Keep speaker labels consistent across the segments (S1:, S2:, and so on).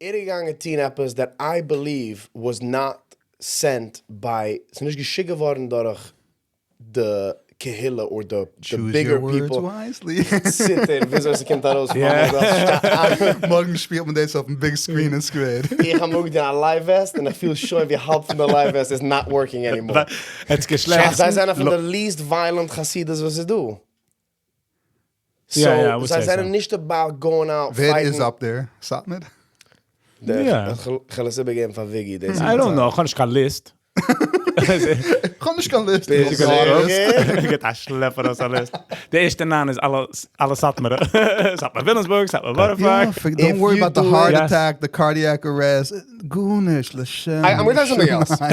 S1: ער איז געגאנגען טון עפעס that I believe was not sent by, ס'איז נישט געשיקט געווארן דורך די קהילה or די bigger people. ציטער וויאזוי ס'קומט ארויס פון מיין מויל.
S2: מארגן שפילט מען דאס אויפן big screen אין סקווער.
S1: איך האב אנגעטון א life vest און איך פיל שוין ווי האלב פון די life vest איז not working anymore. זיי זענען פון די least violent חסידות וואס איז דא. So זיי זענען נישט about going out
S2: fighting. ווער איז up there? סאטמאר?
S1: כ'וועל עס איבערגעבן פאר וויגי דאס.
S3: I don't know, כ'האב נישט קיין list.
S2: כ'האב נישט קיין list.
S3: גיבט א שלעפ ארויס א list. די ערשטע ניין איז אלע סאטמארע. סאטמאר וויליאמסבורג, סאטמאר בארא פארק.
S2: Don't worry about the heart attack, the cardiac arrest, גארנישט לשם
S1: I'm gonna tell something else.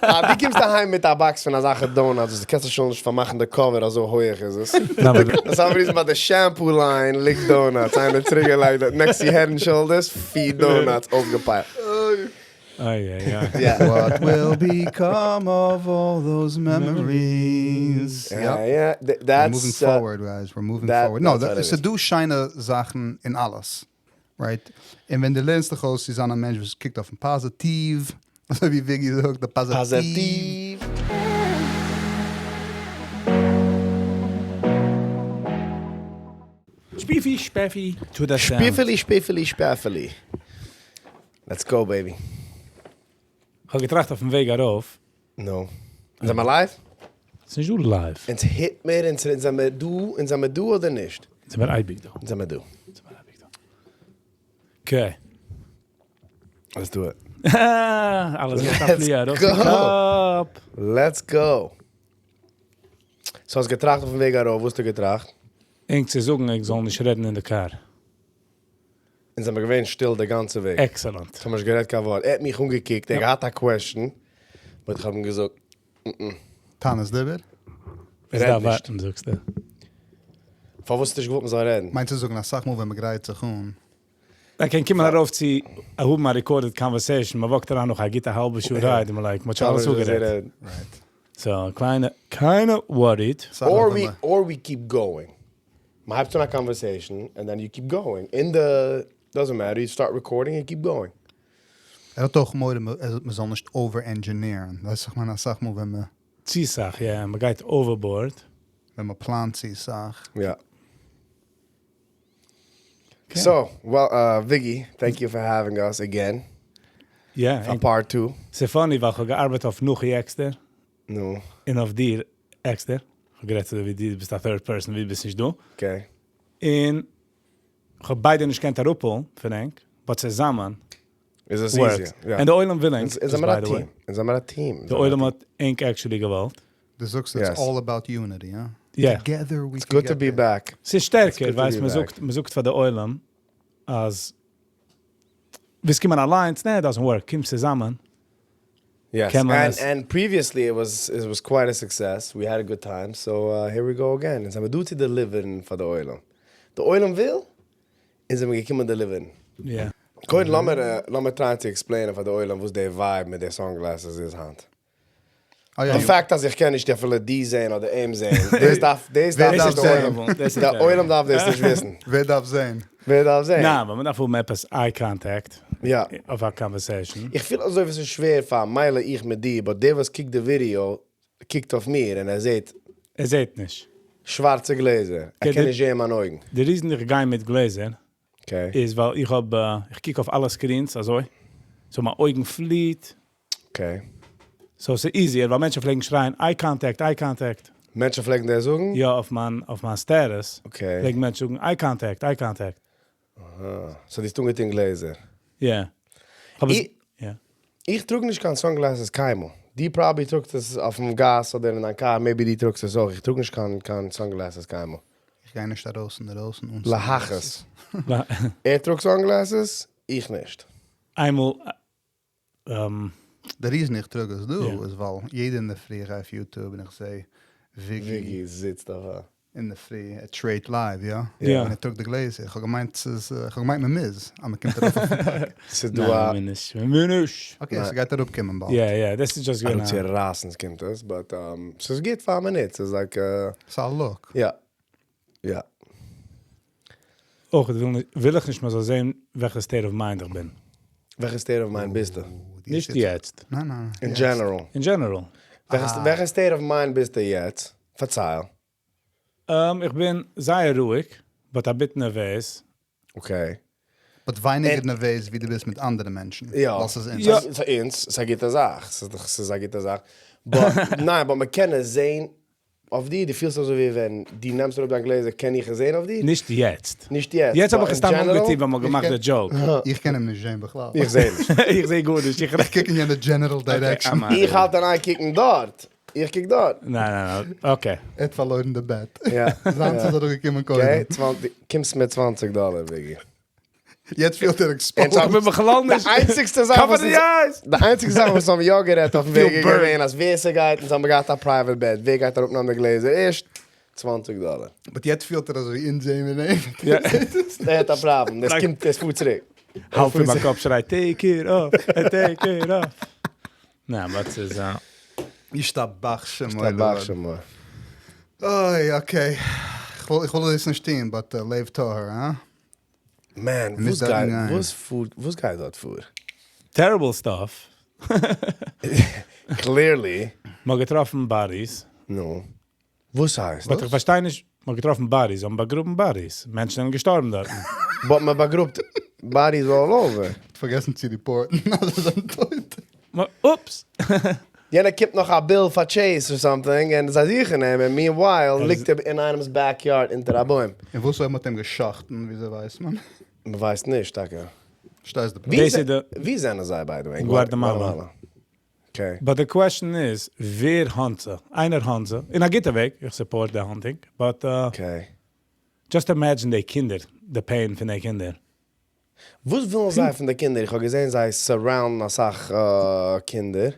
S1: אז דו קומסט אהיים מיט א box פון אזעלכע donuts וואס דו קענסט שוין נישט פארמאכן די cover אזוי הויעך איז עס. For some reason ביי די shampoo line ליגט donuts, איינער האט צוריק געלייגט דארט next צו Head and Shoulders פיר donuts אויפגעפיילט.
S3: איי איי איי.
S2: What will become of all those memories.
S1: יא יא,
S2: we're moving forward guys, we're moving forward. No, ס'דא שיינע זאכן אין אלעס. Right? און ווען דו לערנסט דיך אויס צו זיין א מענטש וואס קוקט אויפן פאזיטיוו, אזוי ווי וויגי זאגט, די פאזיטיוו.
S3: שפיפי שפעפי to the sound.
S1: שפיפעלי שפיפעלי שפעפעלי. Let's go baby.
S3: כ'האב געטראכט אויפן וועג ארויף.
S1: נו. זעמער live?
S3: ס'נישט דא live.
S1: אונז hit מיר אונז אונז זעמער דא אונז זעמער דא אדער נישט?
S3: זעמער אייביג דא.
S1: אונז זעמער דא.
S3: זעמער אייביג דא. Okay.
S1: Let's do it.
S3: אלעס גייט א פלי ארויף אין קאפ.
S1: Let's go. So האסט געטראכט אויפן וועג ארויף, וואס האסטו געטראכט?
S3: ענק צו זאגן ענק זאלן נישט רעדן אין די קאר.
S1: אונז זעמער געווען שטיל די גאנצע וועג.
S3: Excellent.
S1: כ'האב נישט גערעדט קיין ווארט. ער האט מיך אנגעקוקט, ער האט געהאט א question, but כ'האב אים געזאגט, נ.
S2: תענית דיבור?
S3: עס דארף ווארטן זאגסטו.
S1: פארוואס האסטו נישט געוואלט מ'זאל רעדן?
S2: מיינט צו זאגן אסאך מאל ווען מ'גרייט זיך אן.
S3: מען קען קומען ארויף צו האבן א recorded conversation, מען walk ט אריין נאך א גוטע האלבע שעה ride און מען like, מ'האט שוין אלעס אפגערעדט. So קיינער קיינער worried.
S1: Or we keep going. מ'הייבט אן א conversation and then you keep going אין די doesn't matter you start recording and keep going.
S2: ער האט אויך מורא מ'זאל נישט over engineer ן, ווייסט איך מיין אסאך מאל ווען מ'.
S3: צו סאך, יא, מ'גייט overboard.
S2: ווען מ'פלאנט צו סאך.
S1: יא. So, well, וויגי, thank you for having us again.
S3: יא.
S1: פאר part two.
S3: ס'איז funny ווייל כ'האב געארבעט אויף נחי עקסטער.
S1: נו.
S3: און אויף דיר עקסטער. כ'האב גערעדט צו דיר ווי דו ביסט א third person ווי דו ביסט נישט דא.
S1: Okay.
S3: און כ'האב ביידע נישט געקענט אראפהאלן פון ענק, but צוזאמען
S1: איז עס easier.
S3: און די עולם וויל ענק.
S1: אונז זעמער א טיעם. אונז זעמער א טיעם.
S3: די עולם האט ענק actually געוואלט.
S2: דו זאגסט it's all about unity, הא?
S3: יא.
S2: Together we
S1: It's good to be back.
S3: ס'איז שטערקער, ווייסט, מ'זאגט, מ'זאגט פאר די עולם אז ווילסט קומען אליינס, נע, doesn't work, קום צוזאמען.
S1: Yes, and previously it was it was quite a success, we had a good time, so here we go again, אונז זעמיר דא צו deliver ן פאר די עולם. די עולם וויל, אונז זעמיר געקומען deliver ן.
S3: יא.
S1: קודם לאמיר לאמיר try ען צו explain ען פאר די עולם וואס די vibe מיט די sunglasses איז היינט. די פאקט אז איך קען נישט אפילו דיר זעהן אדער אים זעהן, דאס דארף דאס דארף נישט די עולם, די עולם דארף דאס נישט וויסן.
S2: ווער דארף זעהן?
S1: ווער דארף זעהן?
S3: ניין, ווייל מ'דארף האבן עפעס eye contact אויף א conversation.
S1: איך פיל אזוי ווי ס'איז שווער פאר מילא איך מיט דיר, but דער וואס קוקט די ווידיאו קוקט אויף מיר און ער זעהט.
S3: ער זעהט נישט.
S1: שווארצע גלעזער, ער קען נישט זעהן מיינע אויגן.
S3: די reason איך גיי מיט גלעזער איז ווייל איך האב, איך קוק אויף אלע screens אזוי, so מיין אויגן פליעט.
S1: Okay.
S3: So ס'איז easier ווייל מענטשן פלעגן שרייען eye contact eye contact.
S1: מענטשן פלעגן דאס זאגן?
S3: יא אויף מיין אויף מיין status פלעגן מענטשן זאגן eye contact eye contact.
S1: אהא. So דו האסט אנגעטון גלעזער.
S3: יא. כ'האב עס יא.
S1: איך טראג נישט קיין sunglasses קיינמאל. דו probably טראגסט עס אויפן גאס אדער אין דיין קאר, maybe דו טראגסט עס אויך, איך טראג נישט קיין קיין sunglasses קיינמאל.
S2: איך גיי נישט ארויס אינדערויסן אן
S1: sunglasses. ער טראגט sunglasses, איך נישט.
S3: איינמאל
S2: די reason איך טראג עס דא איז ווייל יעדע אינדערפרי איך גיי אויף YouTube און איך זעה וויגי.
S1: וויגי זיצט אויף א.
S2: אינדערפרי ער טרעיט live יא?
S3: יא.
S2: און ער טראגט די גלעזער, איך האב געמיינט ס'איז, איך האב געמיינט מ'מוז אז מ'קומט ארויף אויפן טאג.
S1: ס'איז דא א.
S3: ניין מ'מוז נישט, מ'מוז נישט.
S2: Okay ס'גייט אראפקומען באלד.
S3: יא יא דאס איז just געווען א.
S1: אראפצורייסן קומט עס but ס'איז גוט פאר א מינוט, ס'איז like.
S2: ס'איז א look.
S1: יא יא.
S3: אויך וויל איך נישט מ'זאל זעהן וועלכע state of mind איך בין.
S1: וועלכע state of mind ביסטו?
S3: נישט יעצט.
S2: ניין ניין.
S1: In general.
S3: In general.
S1: וועלכע state of mind ביסטו יעצט? פארצייל.
S3: איך בין זייער רואיג, but a bit נערוועז.
S1: Okay.
S2: But ווייניגער נערוועז ווי דו ביסט מיט אנדערע מענטשן.
S1: יא.
S2: ווייל ס'איז אונז.
S3: יא.
S1: ס'איז אונז, ס'איז א גוטע זאך. ס'איז דאך ס'איז א גוטע זאך. But, ניין, but מ'קען עס זעהן אויף דיר. דו פילסט אזוי ווי ווען דו נעמסט אראפ דיין גלעזער קען איך עס זעהן אויף דיר?
S3: נישט יעצט.
S1: נישט יעצט.
S3: יעצט האב איך עס סתם
S1: but in general?
S3: אנגעטון ווייל מ'האט געמאכט די joke.
S2: איך קען אים נישט זעהן בכלל.
S1: איך זעה נישט.
S3: איך זעה גארנישט.
S2: איך קוק אין יענע general direction.
S1: איך האלט אין איין קוקן דארט. איך קוק דארט.
S3: ניין ניין ניין. Okay.
S2: ער האט פארלוירן די bet.
S1: יא.
S2: זיינס איז אראפגעקומען קודם.
S1: Okay, צוואנציג, קומסט מיט צוואנציג דאלער, וויגי.
S2: יעצט פילט ער exposed.
S3: איך בין בכלל נישט.
S1: די איינציגסטע זאך וואס
S3: Cover the eyes!
S1: די איינציגסטע זאך וואס האבן יא גערעדט אויפן וועג איז געווען אז ווער ס'גייט, אונז האבן געהאט א private bet, ווער גייט אראפנעמען די גלעזער ערשט? צוואנציג דאלער.
S2: But יעצט פילט ער אזוי אונז זעהן מיר אים.
S3: יא.
S1: ער האט א פראבלעם, דאס קומט, דאס פארט צוריק.
S3: האלב פון מיין קאפ שרייט take it off, take it off. ניין, but ס'איז א.
S2: ישתבח שמו.
S1: ישתבח שמו.
S2: אוי, okay. איך וויל דאס נישט טוהן, but לב טהור, הא?
S1: Man, וואס גייט, וואס פארט, וואס גייט דארט פאר?
S3: Terrible stuff.
S1: Clearly.
S3: מ'האט געטראפן bodies.
S1: נו. וואס הייסט?
S3: But איך פארשטיי נישט, מ'האט געטראפן bodies, זיי האבן באגראבן bodies, מענטשן זענען געשטארבן דארטן.
S1: But מ'באגראבט bodies all over.
S2: פארגעסן צו report ן אז זיי זענען טויט.
S3: Oops!
S1: יענער קומט נאך א bill פאר Chase or something און זיי זוכן אים און meanwhile ליגט ער אין איינעמס backyard אונטער א בוים.
S2: און וואס אויב מ'האט אים גע'שחט'ן וויאזוי ווייסט מען?
S1: מ'ווייסט נישט טאקע.
S2: פארשטייסט די פראבלעם?
S3: דאס איז די.
S1: ווי זענען זיי by the way?
S3: אין גואטעמאלא.
S1: Okay.
S3: But די question איז ווער hunt זיי? איינער hunt זיי, אין א גוטע וועג, איך support די hunting, but just imagine די קינדער, די pain פון די קינדער.
S1: וואס ווילן זיי פון די קינדער? איך האב געזען זיי surround ן אסאך קינדער,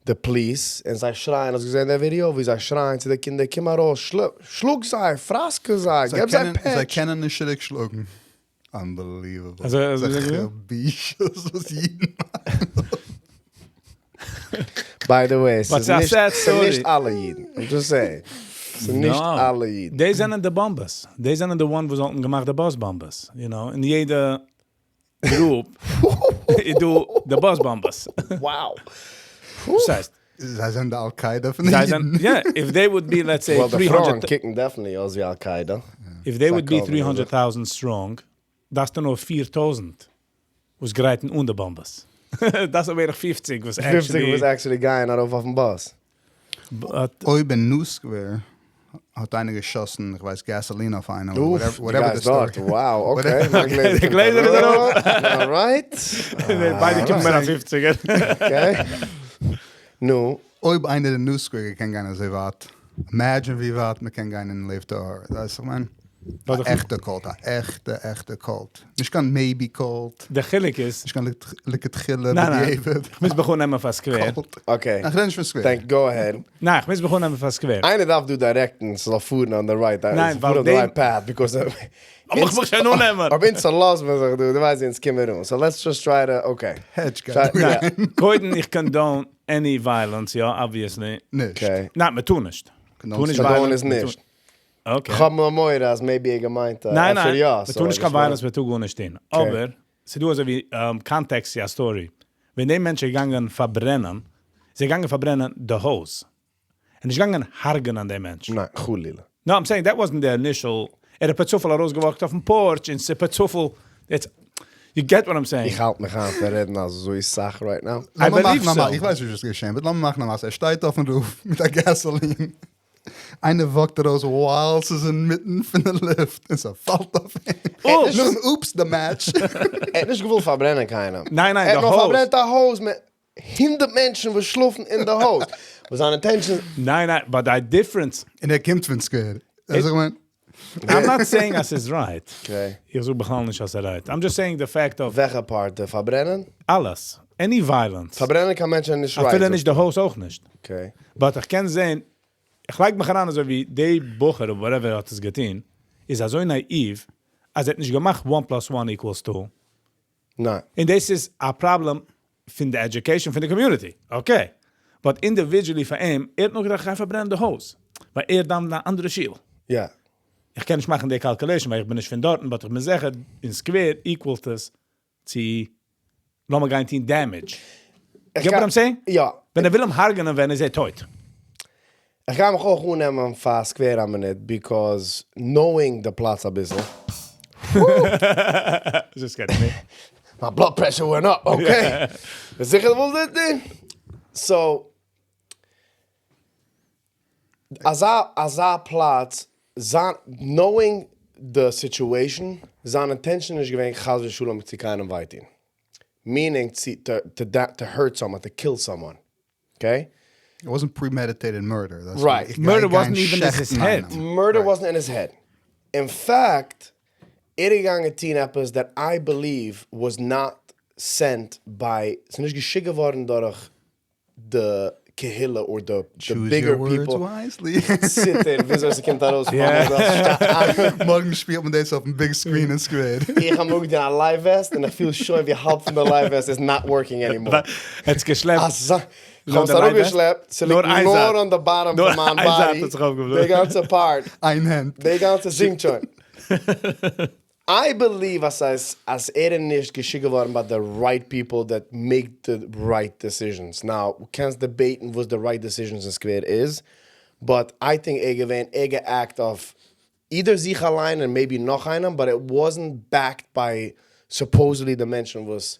S1: די police, און זיי שרייען, האסט געזען די ווידיאו ווי זיי שרייען צו די קינדער קום ארויס, שלאג זיי, פראסקע זיי, געב זיי פעטש.
S2: זיי קענען נישט צוריק שלאגן. Unbelievable.
S3: אזוי אזוי זאגן זיי?
S2: בושות וואס אידן מאכן.
S1: By the way, ס'איז נישט אלע אידן. I'm just saying. ס'איז נישט אלע אידן.
S3: די זענען די באמבעס. די זענען די one וואס וואלטן געמאכט די bus באמבעס. You know, אין יעדע group איז דא די באס באמבעס.
S1: Wow.
S3: וואס הייסט?
S2: זיי זענען די Al Qaeda פון די אידן.
S3: יא, if they would be let's say
S1: Well, די פרויען קוקן definitely אויס ווי Al Qaeda.
S3: If they would be 300 טויזנט strong, דארפסטו נאר 4000 וואס גרייטן אן די באמבעס. דאס איז בערך 50 וואס actually.
S1: 50 וואס actually גייען ארויף אויפן באס.
S2: אויב אין New Square האט איינער געשאסן, איך ווייס, gasoline אויף איינעם,
S1: אוף, דו
S2: whatever the
S1: גייסט דארט,
S2: story.
S1: Wow, okay, מיין גלעזער
S3: די גלעזער איז ארויף.
S1: Alright.
S3: ביידע קומען מיט א פופציגער.
S1: Okay. נו.
S2: אויב איינער אין New Square קען גיין אזוי ווייט, imagine ווי ווייט מען קען גיין אין לב טהור, ווייסט וואס איך מיין? א עכטע cult, א עכטע עכטע cult. נישט קיין maybe cult.
S3: די חילוק איז.
S2: נישט קיין לכתחילה
S3: ניין ניין,
S2: בדיעבד.
S3: איך מוז מיך אננעמען פאר סקווער.
S1: Okay.
S2: איך רעד נישט פון סקווער.
S1: Thank, go ahead.
S3: ניין, איך מוז מיך אננעמען פאר סקווער.
S1: איינער דארף דא direct ן ס'זאל פארן on the right,
S3: ניין,
S1: פארן
S3: ווייל
S1: on the
S3: דעם.
S1: right path, because.
S3: לאמיך מיך שוין אננעמען.
S1: אויב אונז צעלאזן מיר זיך דא, דו ווייסט ווי אונז קומען אן, so let's just try to, okay.
S2: העדזש גייט
S3: ניין, קודם איך condone any violence, יא, obviously.
S2: נישט.
S1: Okay.
S3: ניין, מ'טאר נישט. טאר נישט
S1: Condone
S3: violence,
S1: איז
S3: מ'טאר-
S1: נישט.
S3: Okay.
S1: כ'האב נאר מורא אז maybe ער געמיינט
S3: ניין
S1: אפשר
S3: ניין,
S1: יא.
S3: מ'טאר נישט קיין violence, מ'טאר גארנישט טון. אבער, ס'דא אזוי ווי context צו א story. ווען די מענטש איז געגאנגען פארברענען, איז ער געגאנגען פארברענען די הויז. ער איז נישט געגאנגען הרג'נען די מענטש.
S1: ניין, חלילה.
S3: No, I'm saying that wasn't the initial, ער האט פערצופאל ארויסגעוואקט אויפן porch און ס'פערצופאל, it's, you get what I'm saying.
S1: איך האלט מיך איין פון רעדן אזוי סאך right now.
S3: I believe so.
S2: איך ווייס נישט וואס איז געשען, but לאמיר מאכן א מעשה, ער שטייט אויפן roof מיט א gasoline, איינער וואקט ארויס while ס'איז אינמיטן פון די לופט און ס'פאלט אויף אים.
S1: אופס!
S2: נאכדעם oops די match.
S1: ער האט נישט געוואלט פארברענען קיינעם.
S3: ניין ניין,
S1: ער האט
S3: די
S1: נאר
S3: הויז.
S1: פארברענט א הויז מיט הונדערט מענטשן וואס שלאפן אין די הויז. וואס זיין intention.
S3: ניין ניין, but די difference.
S2: און ער קומט פון סקווער. ווייסט איך מיין?
S3: I'm not saying אז ס'איז right.
S1: Okay.
S3: איך זאג בכלל נישט אז ס'איז right. I'm just saying the fact of.
S1: וועלכע part? די פארברענען?
S3: אלעס. Any violence.
S1: פארברענען קיין מענטשן איז נישט right.
S3: אפילו נישט די הויז אויך נישט.
S1: Okay.
S3: But איך קען זעהן, איך לייג מיך אריין אזוי ווי די בחור אדער whatever האט עס געטוהן, איז אזוי נאאיוו אז ער האט נישט געמאכט one plus one equals two.
S1: ניין.
S3: און דאס איז א פראבלעם פון די education פון די community. Okay. But individually פאר אים, ער האט נאר געדארפט גיין פארברענען די הויז. ווייל ער דאווענט אין א אנדערע שול.
S1: יא.
S3: איך קען נישט מאכן די calculation ווייל איך בין נישט פון דארטן, but איך בין זיכער אין סקווער equal ט עס צו. לאמיר גיין טון damage. Get what I'm saying?
S1: יא.
S3: ווען ער וויל אים הרג'נען ווען איז ער טויט.
S1: איך גיי מיך אויך אננעמען פאר סקווער א מינוט, because knowing די פלאץ אביסל.
S3: Just get me.
S1: My blood pressure went up, okay. ביסט זיכער דו ווילסט דאס טון? So, אזא אזא פלאץ, זיין, knowing the situation, זיין intention איז נישט געווען חס ושלום צו קיינעם וויי טון. Meaning צו to hurt someone, to kill someone. Okay?
S2: It wasn't premeditated murder. That's
S1: Right.
S2: איך גיי
S3: Murder
S2: גיין
S3: wasn't even in his
S2: שעכטן
S3: head.
S2: איינעם.
S1: Murder
S2: Right.
S1: wasn't in his head. In fact, ער איז געגאנגען טון עפעס that I believe was not sent by, ס'איז נישט געשיקט געווארן דורך די קהילה or the
S2: Choose
S1: bigger
S2: your words
S1: people.
S2: wisely.
S1: ציטער וויאזוי ס'קומט ארויס פון מיר.
S2: מארגן שפילט מען דאס אויפן big screen אין סקווער.
S1: איך האב אנגעטון א life vest און איך פיל שוין ווי האלב פון די life vest איז not working anymore.
S3: האט געשלעפט.
S1: אזא, איך האב עס אראפגעשלעפט, ס'ליגט נאר on the bottom פון מיין body, די גאנצע part.
S2: איין הענט.
S1: די גאנצע זינקט שוין. I believe אז סאיז אז ער איז נישט געשיקט געווארן ביי די right people that make the right decisions. Now, קענסט debate ן וואס די right decisions אין סקווער איז, but I think ער געווען ער גע act אויף either זיך אליין און maybe נאך איינעם, but it wasn't backed by supposedly די מענטשן וואס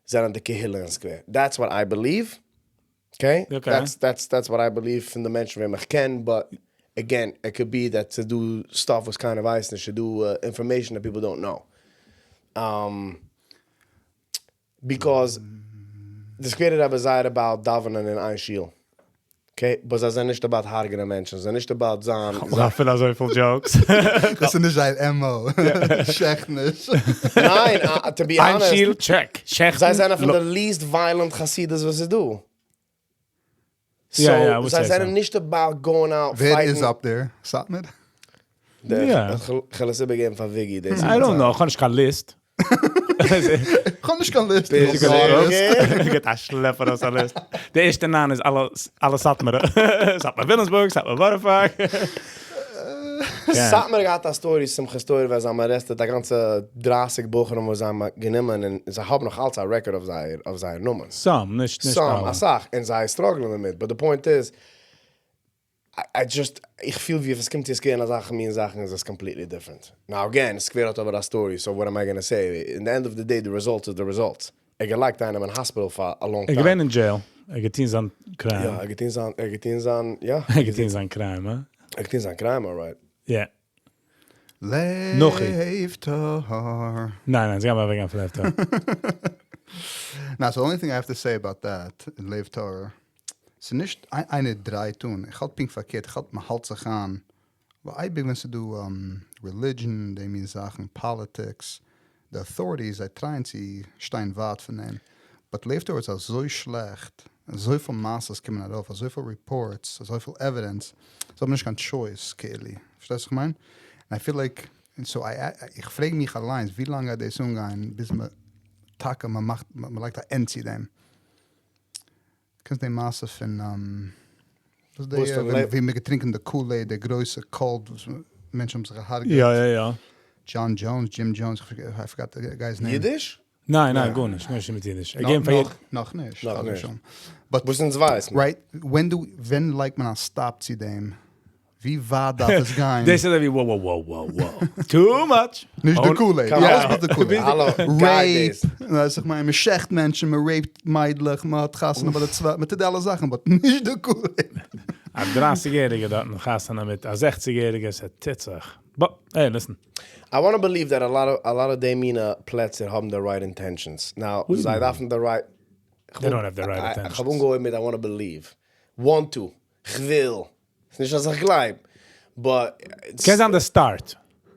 S1: זענען די קהילה אין סקווער. That's what I believe. Okay? That's that's that's what I believe פון די מענטשן וועם איך קען, but again, it could be that ס'איז דא stuff וואס קיינער ווייסט נישט, ס'איז דא information that people don't know. Because די סקווערע רבי איז זייער about דאווענען אין איין שול. Okay? But זיי זענען נישט about הרג'נען מענטשן, זיי זענען נישט about זיין.
S3: כ'האב אפילו אזויפיל jokes.
S2: דאס איז נישט זייער MO. שעכט נישט.
S1: ניין, to be
S3: איין
S1: honest.
S3: שול, check. שעכטן.
S1: זיי זענען פון די least violent חסידות וואס איז דא. So, זיי זענען נישט about going out
S2: ווער
S1: fighting.
S2: איז up there? סאטמאר?
S1: כ'וועל עס איבערגעבן פאר וויגי.
S3: I don't know, כ'האב נישט קיין list.
S2: כ'האב נישט קיין list.
S3: גיט א שלעפ ארויס א list. די ערשטע ניין איז אלע אלע סאטמארע. סאטמאר וויליאמסבורג, סאטמאר בארא פארק.
S1: סאטמאר האט געהאט א story שמחת תורה ווען זיי האבן arrested א גאנצע 30 בחורים וואס זיי האבן גענומען און זיי האבן נאך אלץ א record אויף זייער אויף זייער נאמען.
S3: Some, נישט נישט אלע.
S1: Some, אסאך, און זיי struggle ען דערמיט, but די point איז, I just, איך פיל ווי אויב עס קומט צו סקווער און אזעלכע מין זאכן איז עס completely different. Now again, סקווער האט אבער א story, so what am I gonna say, in the end of the day the results is the results. ער געלייגט איינעם אין hospital פאר א long
S3: ער
S1: time.
S3: געווען אין jail, ער געטון זיין crime.
S1: יא, ער געטון זיין, ער געטון זיין, יא.
S3: ער געטון זיין crime, הא?
S1: ער געטון זיין crime alright.
S3: יא.
S2: לב טהור.
S3: ניין ניין, זיי גייען אוועקגיין פון לב טהור.
S2: Now, so the only thing I have to say about that, לב טהור, ס'איז נישט איינער דרייט אן, איך האלט פונקט פארקערט, איך האלט מ'האלט זיך איין, ווייל אייביג ווען ס'איז דא religion, די מין זאכן, politics, די authorities זיי try ען צו שטיין ווייט פון דעם, but לב טהור איז אזוי שלעכט, אזויפיל מעשות קומען ארויף, אזויפיל reports, אזויפיל evidence, זיי האבן נישט קיין choice כאילו, פארשטייסט וואס איך מיין? און I feel like, און so איך פרעג מיך אליינס ווי לאנג גייט דאס אנגיין ביז מען טאקע מען מאכט מען לייגט א end צו דעם. קענסט די מעשה פון וואס די ווי מען געטרינקען די Kool-Aid די גרויסע cult וואס מענטשן האבן זיך געהארגעט?
S3: יא יא יא.
S2: John Jones, Jim Jones, I forgot the guy's name.
S1: אידיש?
S3: ניין ניין גארנישט, נישט מיט אידיש. ער געבן פאר יעדן.
S2: נאך נישט.
S1: נאך נישט. וואס אונז ווייסן.
S2: Right, ווען דו, ווען לייגט מען א stop צו דעם? ווי ווייט דארף עס גיין?
S3: דאס איז אזויווי wow wow wow wow too much.
S2: נישט די Kool-Aid, אלעס מיט די Kool-Aid.
S1: האלא,
S2: Rape, ווייס איך מיין, מען שעכט מענטשן, מען rape ט מיידלעך, מען האט חתונה ביי די צוויי, מען טוט די אלע זאכן, but נישט די Kool-Aid.
S3: א דרייסיג יעריגער דארט נאך חתונה מיט א זעכציג יעריגער, ס'טוט זיך. But, hey listen.
S1: I wanna believe that a lot of די מינע פלעצער האבן די right intentions. Now, זיי דארפן די right.
S3: They don't have the right intentions.
S1: כ'האב אנגעהויבן מיט I wanna believe. Want to. כ'וויל. ס'נישט אז איך גלייב. But.
S3: קען זיין די start.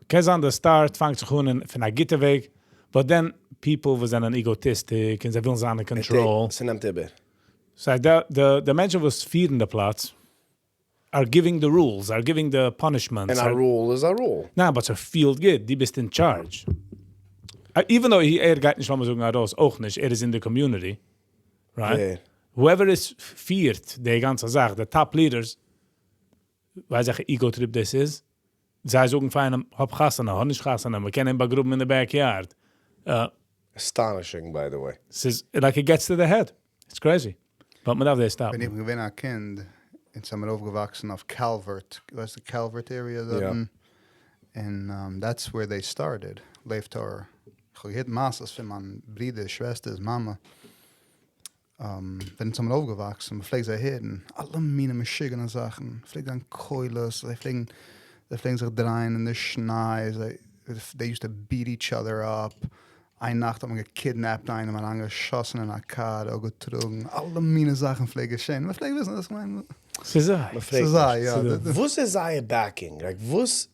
S3: קען זיין די start פאנגט זיך אן פון א גוטע וועג, but then people וואס זענען egotistic און זיי ווילן זיין אין control.
S1: ס'נעמט איבער.
S3: So די מענטשן וואס פירן די פלאץ are giving the rules, are giving the punishments.
S1: און א rule איז א rule.
S3: ניין, but ס'פילט גוט, דו ביסט אין charge. Even though ער גייט נישט לאמיר זאגן ארויס אויך נישט, ער איז אין די community, right? Whoever איז פירט די גאנצע זאך, די top leaders, ווייס וועלכע ego trip דאס איז, זיי זאגן פאר איינעם, האב חתונה, האב נישט חתונה, מ'קען אים באגראבן אין די backyard.
S1: Astonishing by the way.
S3: ס'איז like it gets to the head. It's crazy. But מ'דארף דאס stop ן.
S2: ווען איך בין געווען א קינד, אונז זעמיר אויפגעוואקסן אויף Calvert, ווייסט די Calvert area דארטן? און that's where they started, לב טהור. איך האב געהערט מעשות פון מיין ברודער'ס שוועסטער'ס מאמע, ווען אונז האבן אויפגעוואקסן, מ'פלעגט זיי הערן אלע מיני משוגענע זאכן, פלעגט זיין קולות, זיי פלעגן זיי פלעגן זיך דרייען אין די שניי, זיי they used to beat each other up, איין נאכט האט מען געקידנעפט איינעם, אריינגעשאסן אין א קאר, אפגעטראגן, אלע מיני זאכן פלעגט געשען, מען פלעגט וויסן אז כ'מיין.
S3: ס'איז זיי.
S1: מ'פרעגט
S2: ס'איז זיי, יא.
S1: וואס איז זייער backing? Like וואס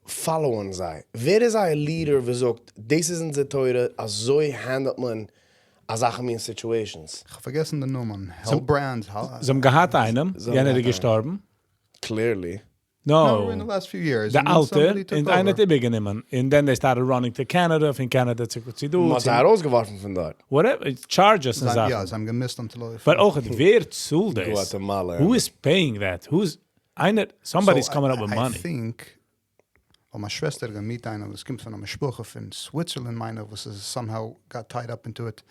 S1: follow ען זיי? ווער איז זייער leader וואס זאגט דאס איז אונזער תורה אזוי handle ט מען אזאלכע מין situations?
S2: כ'האב פארגעסן די נאמען, העלבראנץ?
S3: זיי האבן געהאט איינעם, יענער איז געשטארבן.
S1: Clearly.
S3: No. די אלטער, און איינער האט איבערגענומען, און then they started running to Canada, פון Canada צו צו דא.
S1: מ'האט זיי ארויסגעווארפן פון דארט.
S3: Whatever, charges און זאכן.
S2: יא, זיי האבן געמוזט אנטלויפן.
S3: But אויך, ווער צאלט דאס?
S1: גואטעמאלע.
S3: Who is paying that? Who is, איינער, somebody is coming up with money.
S2: I think, ווייל מיין שוועסטער האט געמיט איינער וואס קומט פון א משפחה פון Switzerland מיין איך וואס איז somehow got tied up into it,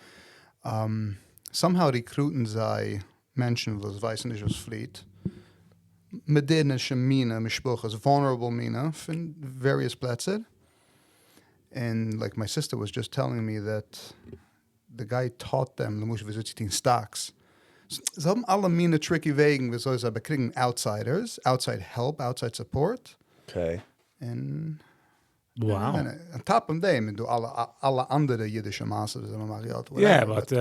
S2: somehow recruit ן זיי מענטשן וואס ווייסן נישט וואס פליעט, מאדערנישע מינע משפחות, vulnerable מינע, פון various פלעצער, און like my sister was just telling me that the guy taught them למשל וויאזוי צו טון stocks, זיי האבן אלע מינע tricky וועגן וויאזוי זיי באקריגן outsiders, outside help, outside support, און on top פון דעם איז דא אלע אנדערע אידישע מעשות וויאזוי מען מאכט געלט.
S3: יא, but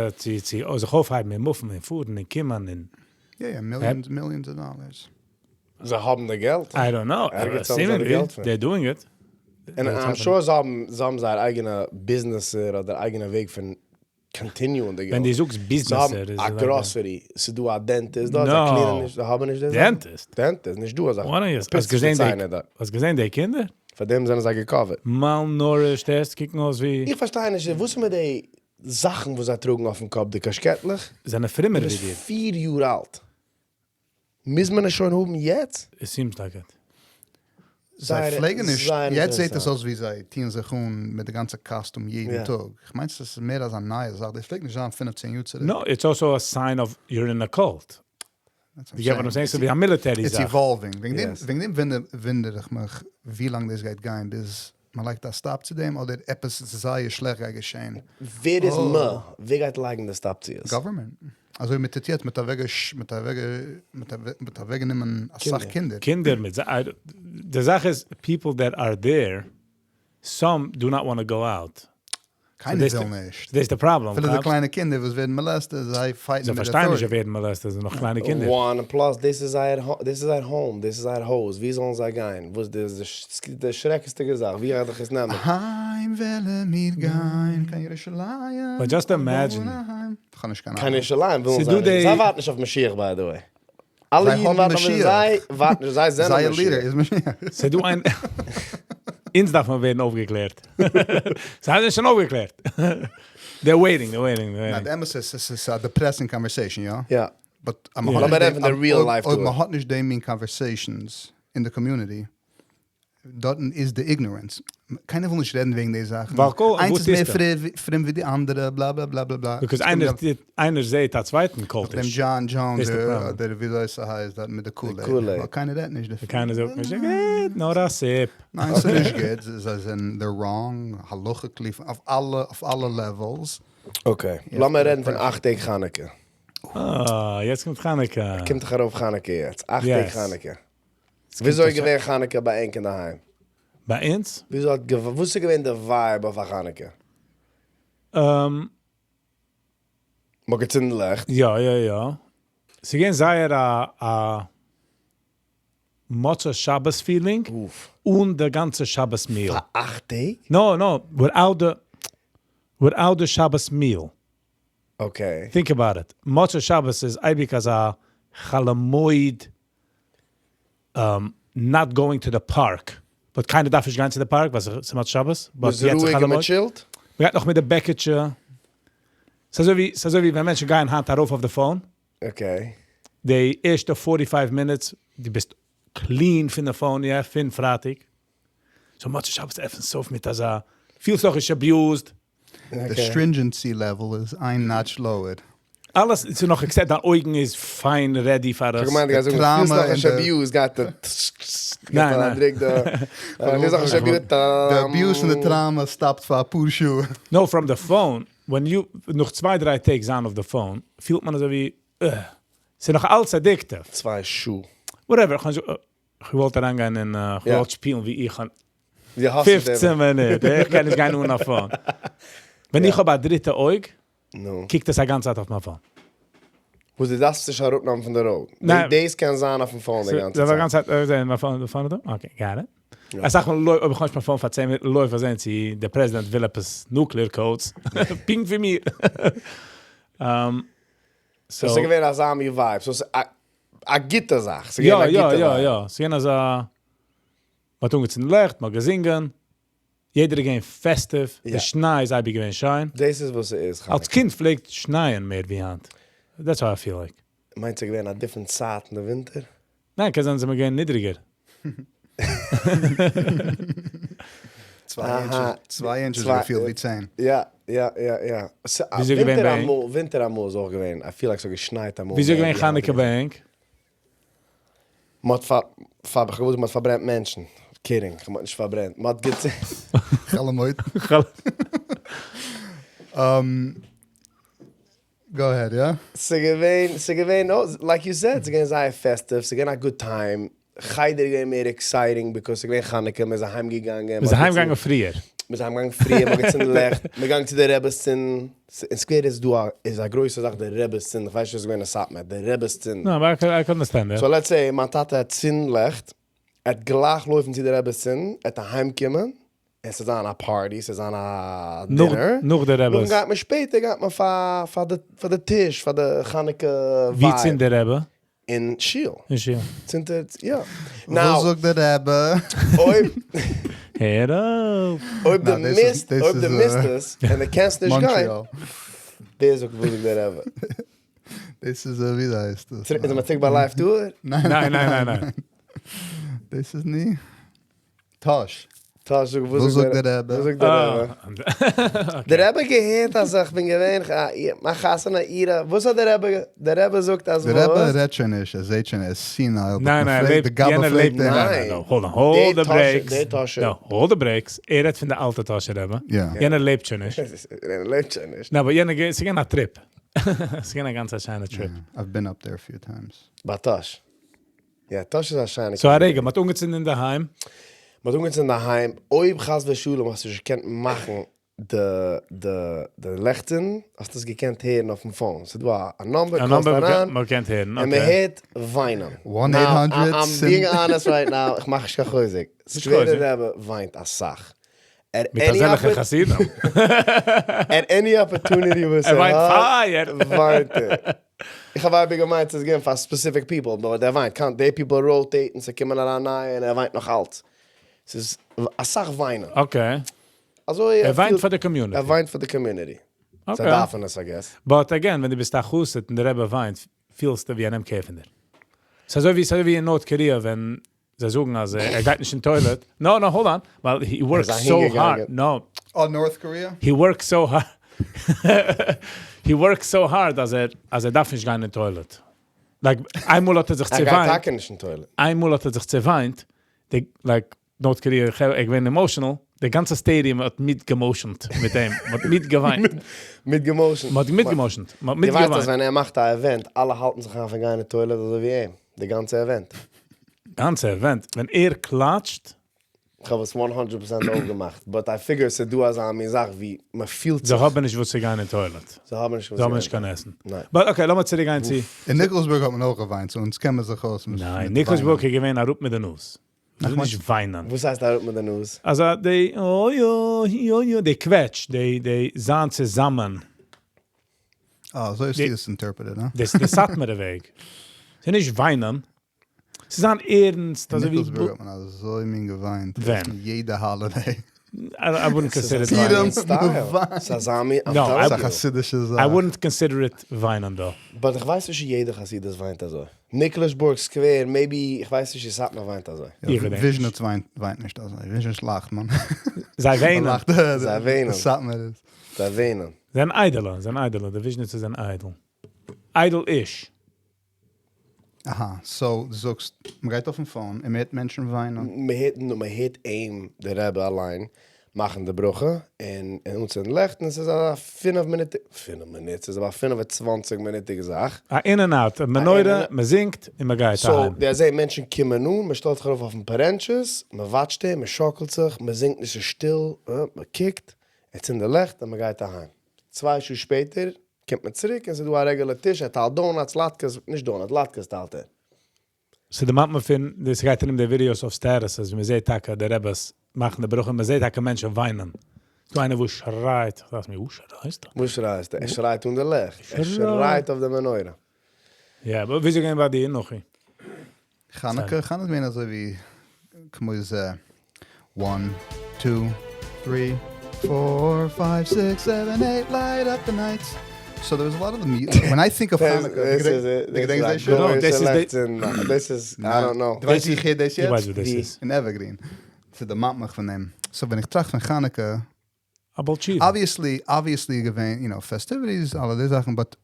S3: צו זיך אויפהייבן און move ן און פארן און קומען און.
S2: יא יא, millions millions of dollars.
S1: זיי האבן די געלט?
S3: I don't know,
S1: ערגעץ האבן זיי די געלט פון.
S3: They're doing it.
S1: און I'm sure זיי האבן זיי האבן זייער אייגענע ביזנעסער אדער אייגענע וועג פון continue ען די געלט.
S3: ווען דו זאגסט ביזנעסער איז
S1: זיי האבן א גראסערי, ס'איז דא א dentist דארט, זיי clean ען נישט, זיי האבן נישט די זאכן.
S3: Dentist?
S1: Dentist, נישט דא אזא פיצן ציינער דארט.
S3: האסט געזען די קינדער?
S1: פאר דעם זענען זיי גע cover ט.
S3: Malnourished, ערשט קוקן אויס ווי.
S1: איך פארשטיי נישט, וואס איז מיט די זאכן וואס זיי טראגן אויפן קאפ, די קאשקעטלעך?
S3: זענען פרומער ווי דיר.
S1: דו ביסט 4 יאר אלט. מוז מען עס שוין האבן יעצט?
S3: It seems like it.
S2: זיי פלעגן נישט, יעצט זעט עס אויס ווי זיי טוען זיך אן מיט די גאנצע costume יעדן טאג, איך מיין ס'איז מער אזא נייע זאך, דאס פלעגט נישט זיין 15 יאר צוריק.
S3: No, it's also a sign of you're in a cult. You get what I'm saying? ס'איז ווי א military זאך.
S2: It's evolving. וועגן דעם וואונדער איך מיך ווי לאנג דאס גייט גיין ביז מען לייגט א stop צו דעם אדער עפעס זייער שלעכט גייט געשען.
S1: ווער איז מ? ווער גייט לייגן די stop צו עס?
S2: Government. אזוי ווי מען טוט יעצט, מען האט אוועקגענומען אסאך קינדער.
S3: קינדער מיט זיי, די זאך איז people that are there, some do not want to go out.
S2: קיינער וויל נישט.
S3: דאס איז די פראבלעם.
S2: אפילו די קליינע קינדער וואס ווערן molested, זיי fight ן מיט די
S3: זיי פארשטייען נישט זיי ווערן molested, זיי זענען נאך קליינע קינדער.
S1: One, plus דאס איז זייער דאס איז זייער home, דאס איז זייער הויז, ווי זאלן זיי גיין? וואס דאס איז די שרעקעסטיגע זאך, ווי גיי איך עס נעמען?
S2: אהיים וועלן מיר גיין, קיין ירושלים.
S3: But just imagine.
S2: כ'האב נישט קיין
S1: קיין ירושלים ווילן זיי נישט. זיי ווארטן נישט אויף משיח by the way. אלע אידן ווארטן אויף זיי ווארטן נישט, זיי זענען
S2: משיח. זייער leader איז משיח.
S3: ס'איז דא איין, אונז דארף מען ווערן אויפגעקלערט. זיי זענען שוין אויפגעקלערט. They're waiting, they're waiting, they're waiting.
S2: די אמת איז, ס'איז א depressing conversation, יא?
S1: יא.
S2: But
S1: לאמיר רעדן פון די real life דא.
S2: אויב מ'האט נישט די מין conversations אין די community, דארטן איז די ignorance. קיינער וויל נישט רעדן וועגן די זאכן. איינס איז מער פרום ווי די אנדערע, בלא בלא בלא בלא בלא.
S3: Because איינער זעהט א צווייטן cultish.
S2: דעם דזשאן דזשאונס אדער וויאזוי ס'הייסט דארט מיט די Kool-Aid. ווייל קיינער רעדט נישט דערפון.
S3: קיינער זאגט נישט, גוט, נאר א sip.
S2: ניין ס'איז נישט גוט, זיי זענען they're wrong, halachically, אויף אלע אויף אלע levels.
S1: Okay, לאמיר רעדן פון אכט טעג חנוכה.
S3: אה, יעצט קומט חנוכה.
S1: קומט דאך ארויף חנוכה יעצט, אכט טעג חנוכה. וויאזוי איז געווען חנוכה ביי ענק אינדערהיים?
S3: ביי אונז?
S1: וויאזוי האט וואס איז געווען די vibe אויף א חנוכה? מ'האט געצינדן לעכט?
S3: יא יא יא. ס'איז געווען זייער א א מוצאי שבת feeling, אן די גאנצע שבת meal.
S1: פאר אכט טעג?
S3: No no, without the without the שבת meal.
S1: Okay.
S3: Think about it. מוצאי שבת איז אייביג אזא חול המועד not going to the park, but קיינער דארף נישט גיין צו די פארק ווייל ס'איז מוצאי שבת, but
S1: מ'איז
S3: יעצט איז
S1: רואיג
S3: חול
S1: און
S3: המועד.
S1: מ' chill ט?
S3: מ'גייט נאך מיט די בעקיטשע. ס'איז אזוי ווי, ס'איז אזוי ווי ווען מענטשן גייען היינט ארויף אויף די phone.
S1: Okay.
S3: די ערשטע forty five minutes דו ביסט clean פון די phone, יא, פון פרייטאג. So מוצאי שבת עפענסטו אויף מיט אזא, פילסט אויך נישט abused.
S2: די stringency level איז איין notch lower.
S3: אלעס איז נאך except דיין אויגן איז fine ready פאר עס.
S1: כ'האב געמיינט די גייסט זאגן פילסט נאך נישט abuse גייט די ניין ניין.
S2: די abuse און די trauma stop ט פאר אפאר שעה.
S3: No from the phone, ווען יו, נאך צוויי דריי טעג זיין אויף די phone, פילט מען אזוי ווי אה. ס'איז נאך אלץ addictive.
S1: צוויי שעה.
S3: Whatever, כ'האב געוואלט אריינגיין אין, כ'האב געוואלט שפילן ווי איך האב. 15 מינוט, איך קען נישט גיין אן א phone. ווען איך האב א דריטע אויג, קוקט עס א גאנצע צייט אויף מיין phone.
S1: וואס דו דארפסט נישט אראפנעמען פון די road. דאס קען זיין אויפן phone די גאנצע צייט.
S3: די גאנצע צייט זעהן מיין phone, די phone איז דא? Okay, got it. אסאך מאל אויב איך האב נישט מיין phone פאר 10 מינוט לויף איך זעהן צו דער פרעזידענט וויל עפעס nuclear codes. פונקט ווי מיר.
S1: So ס'איז געווען אזא מין vibe. So ס'איז א גוטע זאך. ס'איז געווען א גוטע vibe.
S3: יא יא יא. ס'איז געווען אזא, מ'האט אנגעצינדן לעכט, מ'האט געזינגען. יעדער איז געווען festive, די שניי איז אייביג געווען שיין.
S1: דאס איז וואס ס'איז
S3: חנוכה. אלס קינד פלעגט שנייען מער ווי היינט. That's how I feel like.
S1: מיינסט ס'איז געווען א different צייט אין די ווינטער?
S3: ניין, קען זיין זעמיר געווען נידריגער.
S2: צוויי inches געפילט ווי 10.
S1: יא יא יא יא.
S3: וויאזוי געווען ביי ענק?
S1: ווינטער אמאל איז אויך געווען, I feel like ס'האט געשנייט אמאל.
S3: וויאזוי געווען חנוכה ביי ענק?
S1: מ'האט פאר פאר כ'האב געוואלט זאגן מ'האט פארברענט מענטשן. Kidding, כ'האב נישט פארברענט. מ'האט געצ.
S2: חול המועד. Go ahead, יא?
S1: ס'געווען, ס'געווען, like you said, ס'געווען זייער festive, ס'געווען א good time, חדר איז געווען מער exciting because ס'געווען חנוכה, מ'איז אהיים געגאנגען.
S3: מ'איז אהיים געגאנגען פריער.
S1: מ'איז אהיים געגאנגען פריער, מ'האט געצינדן לעכט, מ'איז געגאנגען צו די רעבעס צינדן. אין סקווער איז דא א, איז א גרויסע זאך די רעבעס צינדן, כ'ווייס נישט וואס איז געווען אין סאטמאר, די רעבעס צינדן.
S3: No, but I can understand that.
S1: So let's say מיין טאטע העט צינדן לעכט, ער העט גלייך לויפן צו די רעבעס צינדן, ער העט אהיים קומען, און ס'וועט זיין א party, ס'וועט זיין א dinner.
S3: נאך די רעבעס.
S1: נאכדעם גייט מען שפעטער גייט מען פאר פאר די פאר די טיש, פאר די חנוכה vibe.
S3: ווי צינדט די רעבע?
S1: אין שול.
S3: אין שול.
S1: צינדט ער, יא.
S2: וואס זאגט די רעבע?
S1: אויב.
S3: הער אויף.
S1: אויב דו מיסט, אויב דו מיסט עס, און דו קענסט נישט גיין. ווער זאגט וואס זאגט די רעבע?
S2: דאס איז ווי הייסט עס?
S1: איז מען צוריק ביי לייוו טור?
S3: ניין ניין ניין ניין.
S2: דאס איז ני. טאהש.
S1: טאהש זאגט וואס זאגט דער רבי? וואס זאגט דער רבי? דער רבי געהערט אז איך בין געווען מיין חתונה אירע, וואס האט דער רבי, דער רבי זאגט אז וואס?
S2: דער רבי רעדט שוין נישט, ער זעהט שוין, ער איז senile,
S3: ניין ניין,
S2: די גבאי פרעגט אים.
S3: ניין, hold on, hold the brakes, hold the brakes, ער רעדט פון די אלטע טאהשער רבי, יענער לעבט שוין נישט.
S1: יענער לעבט שוין נישט.
S3: ניין אבער יענער, ס'איז געווען א trip, ס'איז געווען א גאנץ א שיינע trip.
S2: I've been up there a few times.
S1: ביי טאהש. יא, טאהש איז א שיינע
S3: So א רגע, מ'האט אנגעצינדן אינדערהיים.
S1: מ'האט אנגעצינדן אינדערהיים, אויב חס ושלום האסטו נישט געקענט מאכן די די די לעכט צינדן, האסטו עס געקענט הערן אויפן phone, ס'איז דא א number,
S3: א number מ'קען הערן, okay.
S1: און מ'הערט וויינען.
S2: One eight hundred
S1: I'm being honest right now, איך מאך נישט קיין חוזק, סקווערע רבי וויינט אסאך.
S3: מיט אזעלכע חסידים.
S1: At any opportunity וואס ער האט, וויינט ער. איך האב אייביג געמיינט ס'איז געווען פאר specific people, אבער דער וויינט, קאנט די people rotate ן, ס'קומען אריין נייע און ער וויינט נאך אלץ. ס'איז אסאך וויינען.
S3: Okay.
S1: אזוי
S3: ער וויינט פאר די community.
S1: ער וויינט פאר די community.
S3: Okay.
S1: זיי דארפן עס I guess.
S3: But again, ווען דו ביסט א חסיד און די רבי וויינט, פילסטו ווי ער נעמט care פון דיר. ס'איז אזוי ווי, ס'אזוי ווי אין North Korea ווען זיי זאגן אז ער גייט נישט אין toilet, no no hold on, ווייל he works so hard, no.
S2: אה North Korea?
S3: He works so hard, he works so hard אז ער אז ער דארף נישט גיין אין toilet. Like איינמאל האט ער זיך צעוויינט.
S1: ער גייט טאקע נישט אין toilet.
S3: איינמאל האט ער זיך צעוויינט, די like North Korea ער איז געווען emotional, די גאנצע stadium האט מיטגע motion ט מיט אים, מען האט מיטגעוויינט.
S1: מיטגע motion ט.
S3: מען האט מיטגע motion ט, מען האט מיטגעוויינט.
S1: דו ווייסט אז ווען ער מאכט א event אלע האלטן זיך איין פון גיין אין toilet אזוי ווי אים, די גאנצע event.
S3: גאנצע event? ווען ער קלאטשט?
S1: כ'האב עס one hundred percent אויפגעמאכט, but I figure ס'איז דא אזא מין זאך ווי מ'פילט
S3: זיך. זיי האבן נישט וואס צו גיין אין toilet.
S1: זיי האבן נישט וואס
S3: זיי האבן נישט קיין עסן.
S1: ניין.
S3: But okay, לאמיר צוריק גיין צו.
S2: אין ניקלשבורג האט מען אויך געוויינט, so אונז קען מען זיך אויס מיט
S3: ניין, ניקלשבורג איז געווען אראפ מיט די נאז. זיי נישט וויינען.
S1: וואס הייסט אראפ מיט די נאז?
S3: אזא די אוי אוי אוי אוי די קוועטש, די די זיין צוזאמען.
S2: אה, אזוי האסטו עס interpreted, הא?
S3: דאס איז די סאטמארע וועג. ס'איז נישט וויינען. ס'איז זיין ערנסט
S2: אין
S3: אזוי ווי.
S2: ניקלשבורג האט מען אזוי מין געוויינט.
S3: ווען?
S2: יעדע holiday.
S3: I wouldn't consider it וויינען.
S1: ס'איז אזא מין.
S2: ס'איז א חסידישע זאך.
S3: I wouldn't consider it וויינען דא.
S1: But איך ווייס נישט יעדע חסידות וויינט אזוי. ניקלשבורג, סקווער, maybe, איך ווייס נישט צו סאטמאר וויינט אזוי.
S3: איך געדענק נישט.
S2: וויזשניץ וויינט נישט אזוי. וויזשניץ לאכט מען.
S3: זיי וויינען.
S1: זיי וויינען.
S2: סאטמאר איז.
S1: זיי וויינען.
S3: זענען איידעלע, זענען איידעלע, די וויזשניצער זענען איידל. איידל-ish.
S2: אהא, so דו זאגסט, מ'גייט אויפן phone און מ'הערט מענטשן וויינען.
S1: מ'הערט, נו, מ'הערט אים, די רבי אליין, מאכן די ברכה, און אנצינדן לעכט, און ס'איז א פינף מינוט, פינף מינוט, ס'איז אבער א פינף און צוואנציג מינוטיגע זאך.
S3: א in and out, א מנורה, מ'זינגט, און מ'גייט אהיים.
S1: So, די אזוי מענטשן קומען אן, מ'שטעלט זיך ארויף אויפן פארענטשעס, מ'וואטשט אים, מ'שאקלט זיך, מ'זינגט נישט ס'איז שטיל, מ'קוקט, ער צינדט די לעכט און מ'גייט אהיים. צוויי שעה שפעטער קומט מען צוריק און ס'איז דא א regular טיש, ער טיילט donuts, לאטקעס, נישט donuts, לאטקעס טיילט ער.
S3: ס'דערמאנט מיר פון, די ס'גייט ארום די videos אויף status אז מ'זעט טאקע די רעבעס מאכן די ברכה, מ'זעט טאקע מענטשן וויינען. ס'דא איינער וואס שרייט, איך דאכט מיר, וואס שרייסטו?
S1: וואס שרייסטו? ער שרייט אן די לעכט, ער שרייט אויף די מנורה.
S3: יא, אבער וויאזוי געווען ביי דיר נחי?
S2: חנוכה, חנוכה איז געווען אזוי ווי כמו זה, one, two, three, four, five, six, seven, eight, light up the nights. So there was a lot of the music, when I think of חנוכה, דו געדענקסט דאס שוין?
S1: דאס איז די, דאס איז, I don't know.
S2: דו ווייסט ווי איך הער דאס יעצט?
S3: איך ווייס ווי דאס איז.
S2: אין Evergreen. ס'דערמאנט מיך פון דעם. So ווען איך טראכט פון חנוכה,
S3: א בעל תשובה.
S2: Obviously, obviously איז געווען, you know, festivities, אלע די זאכן, but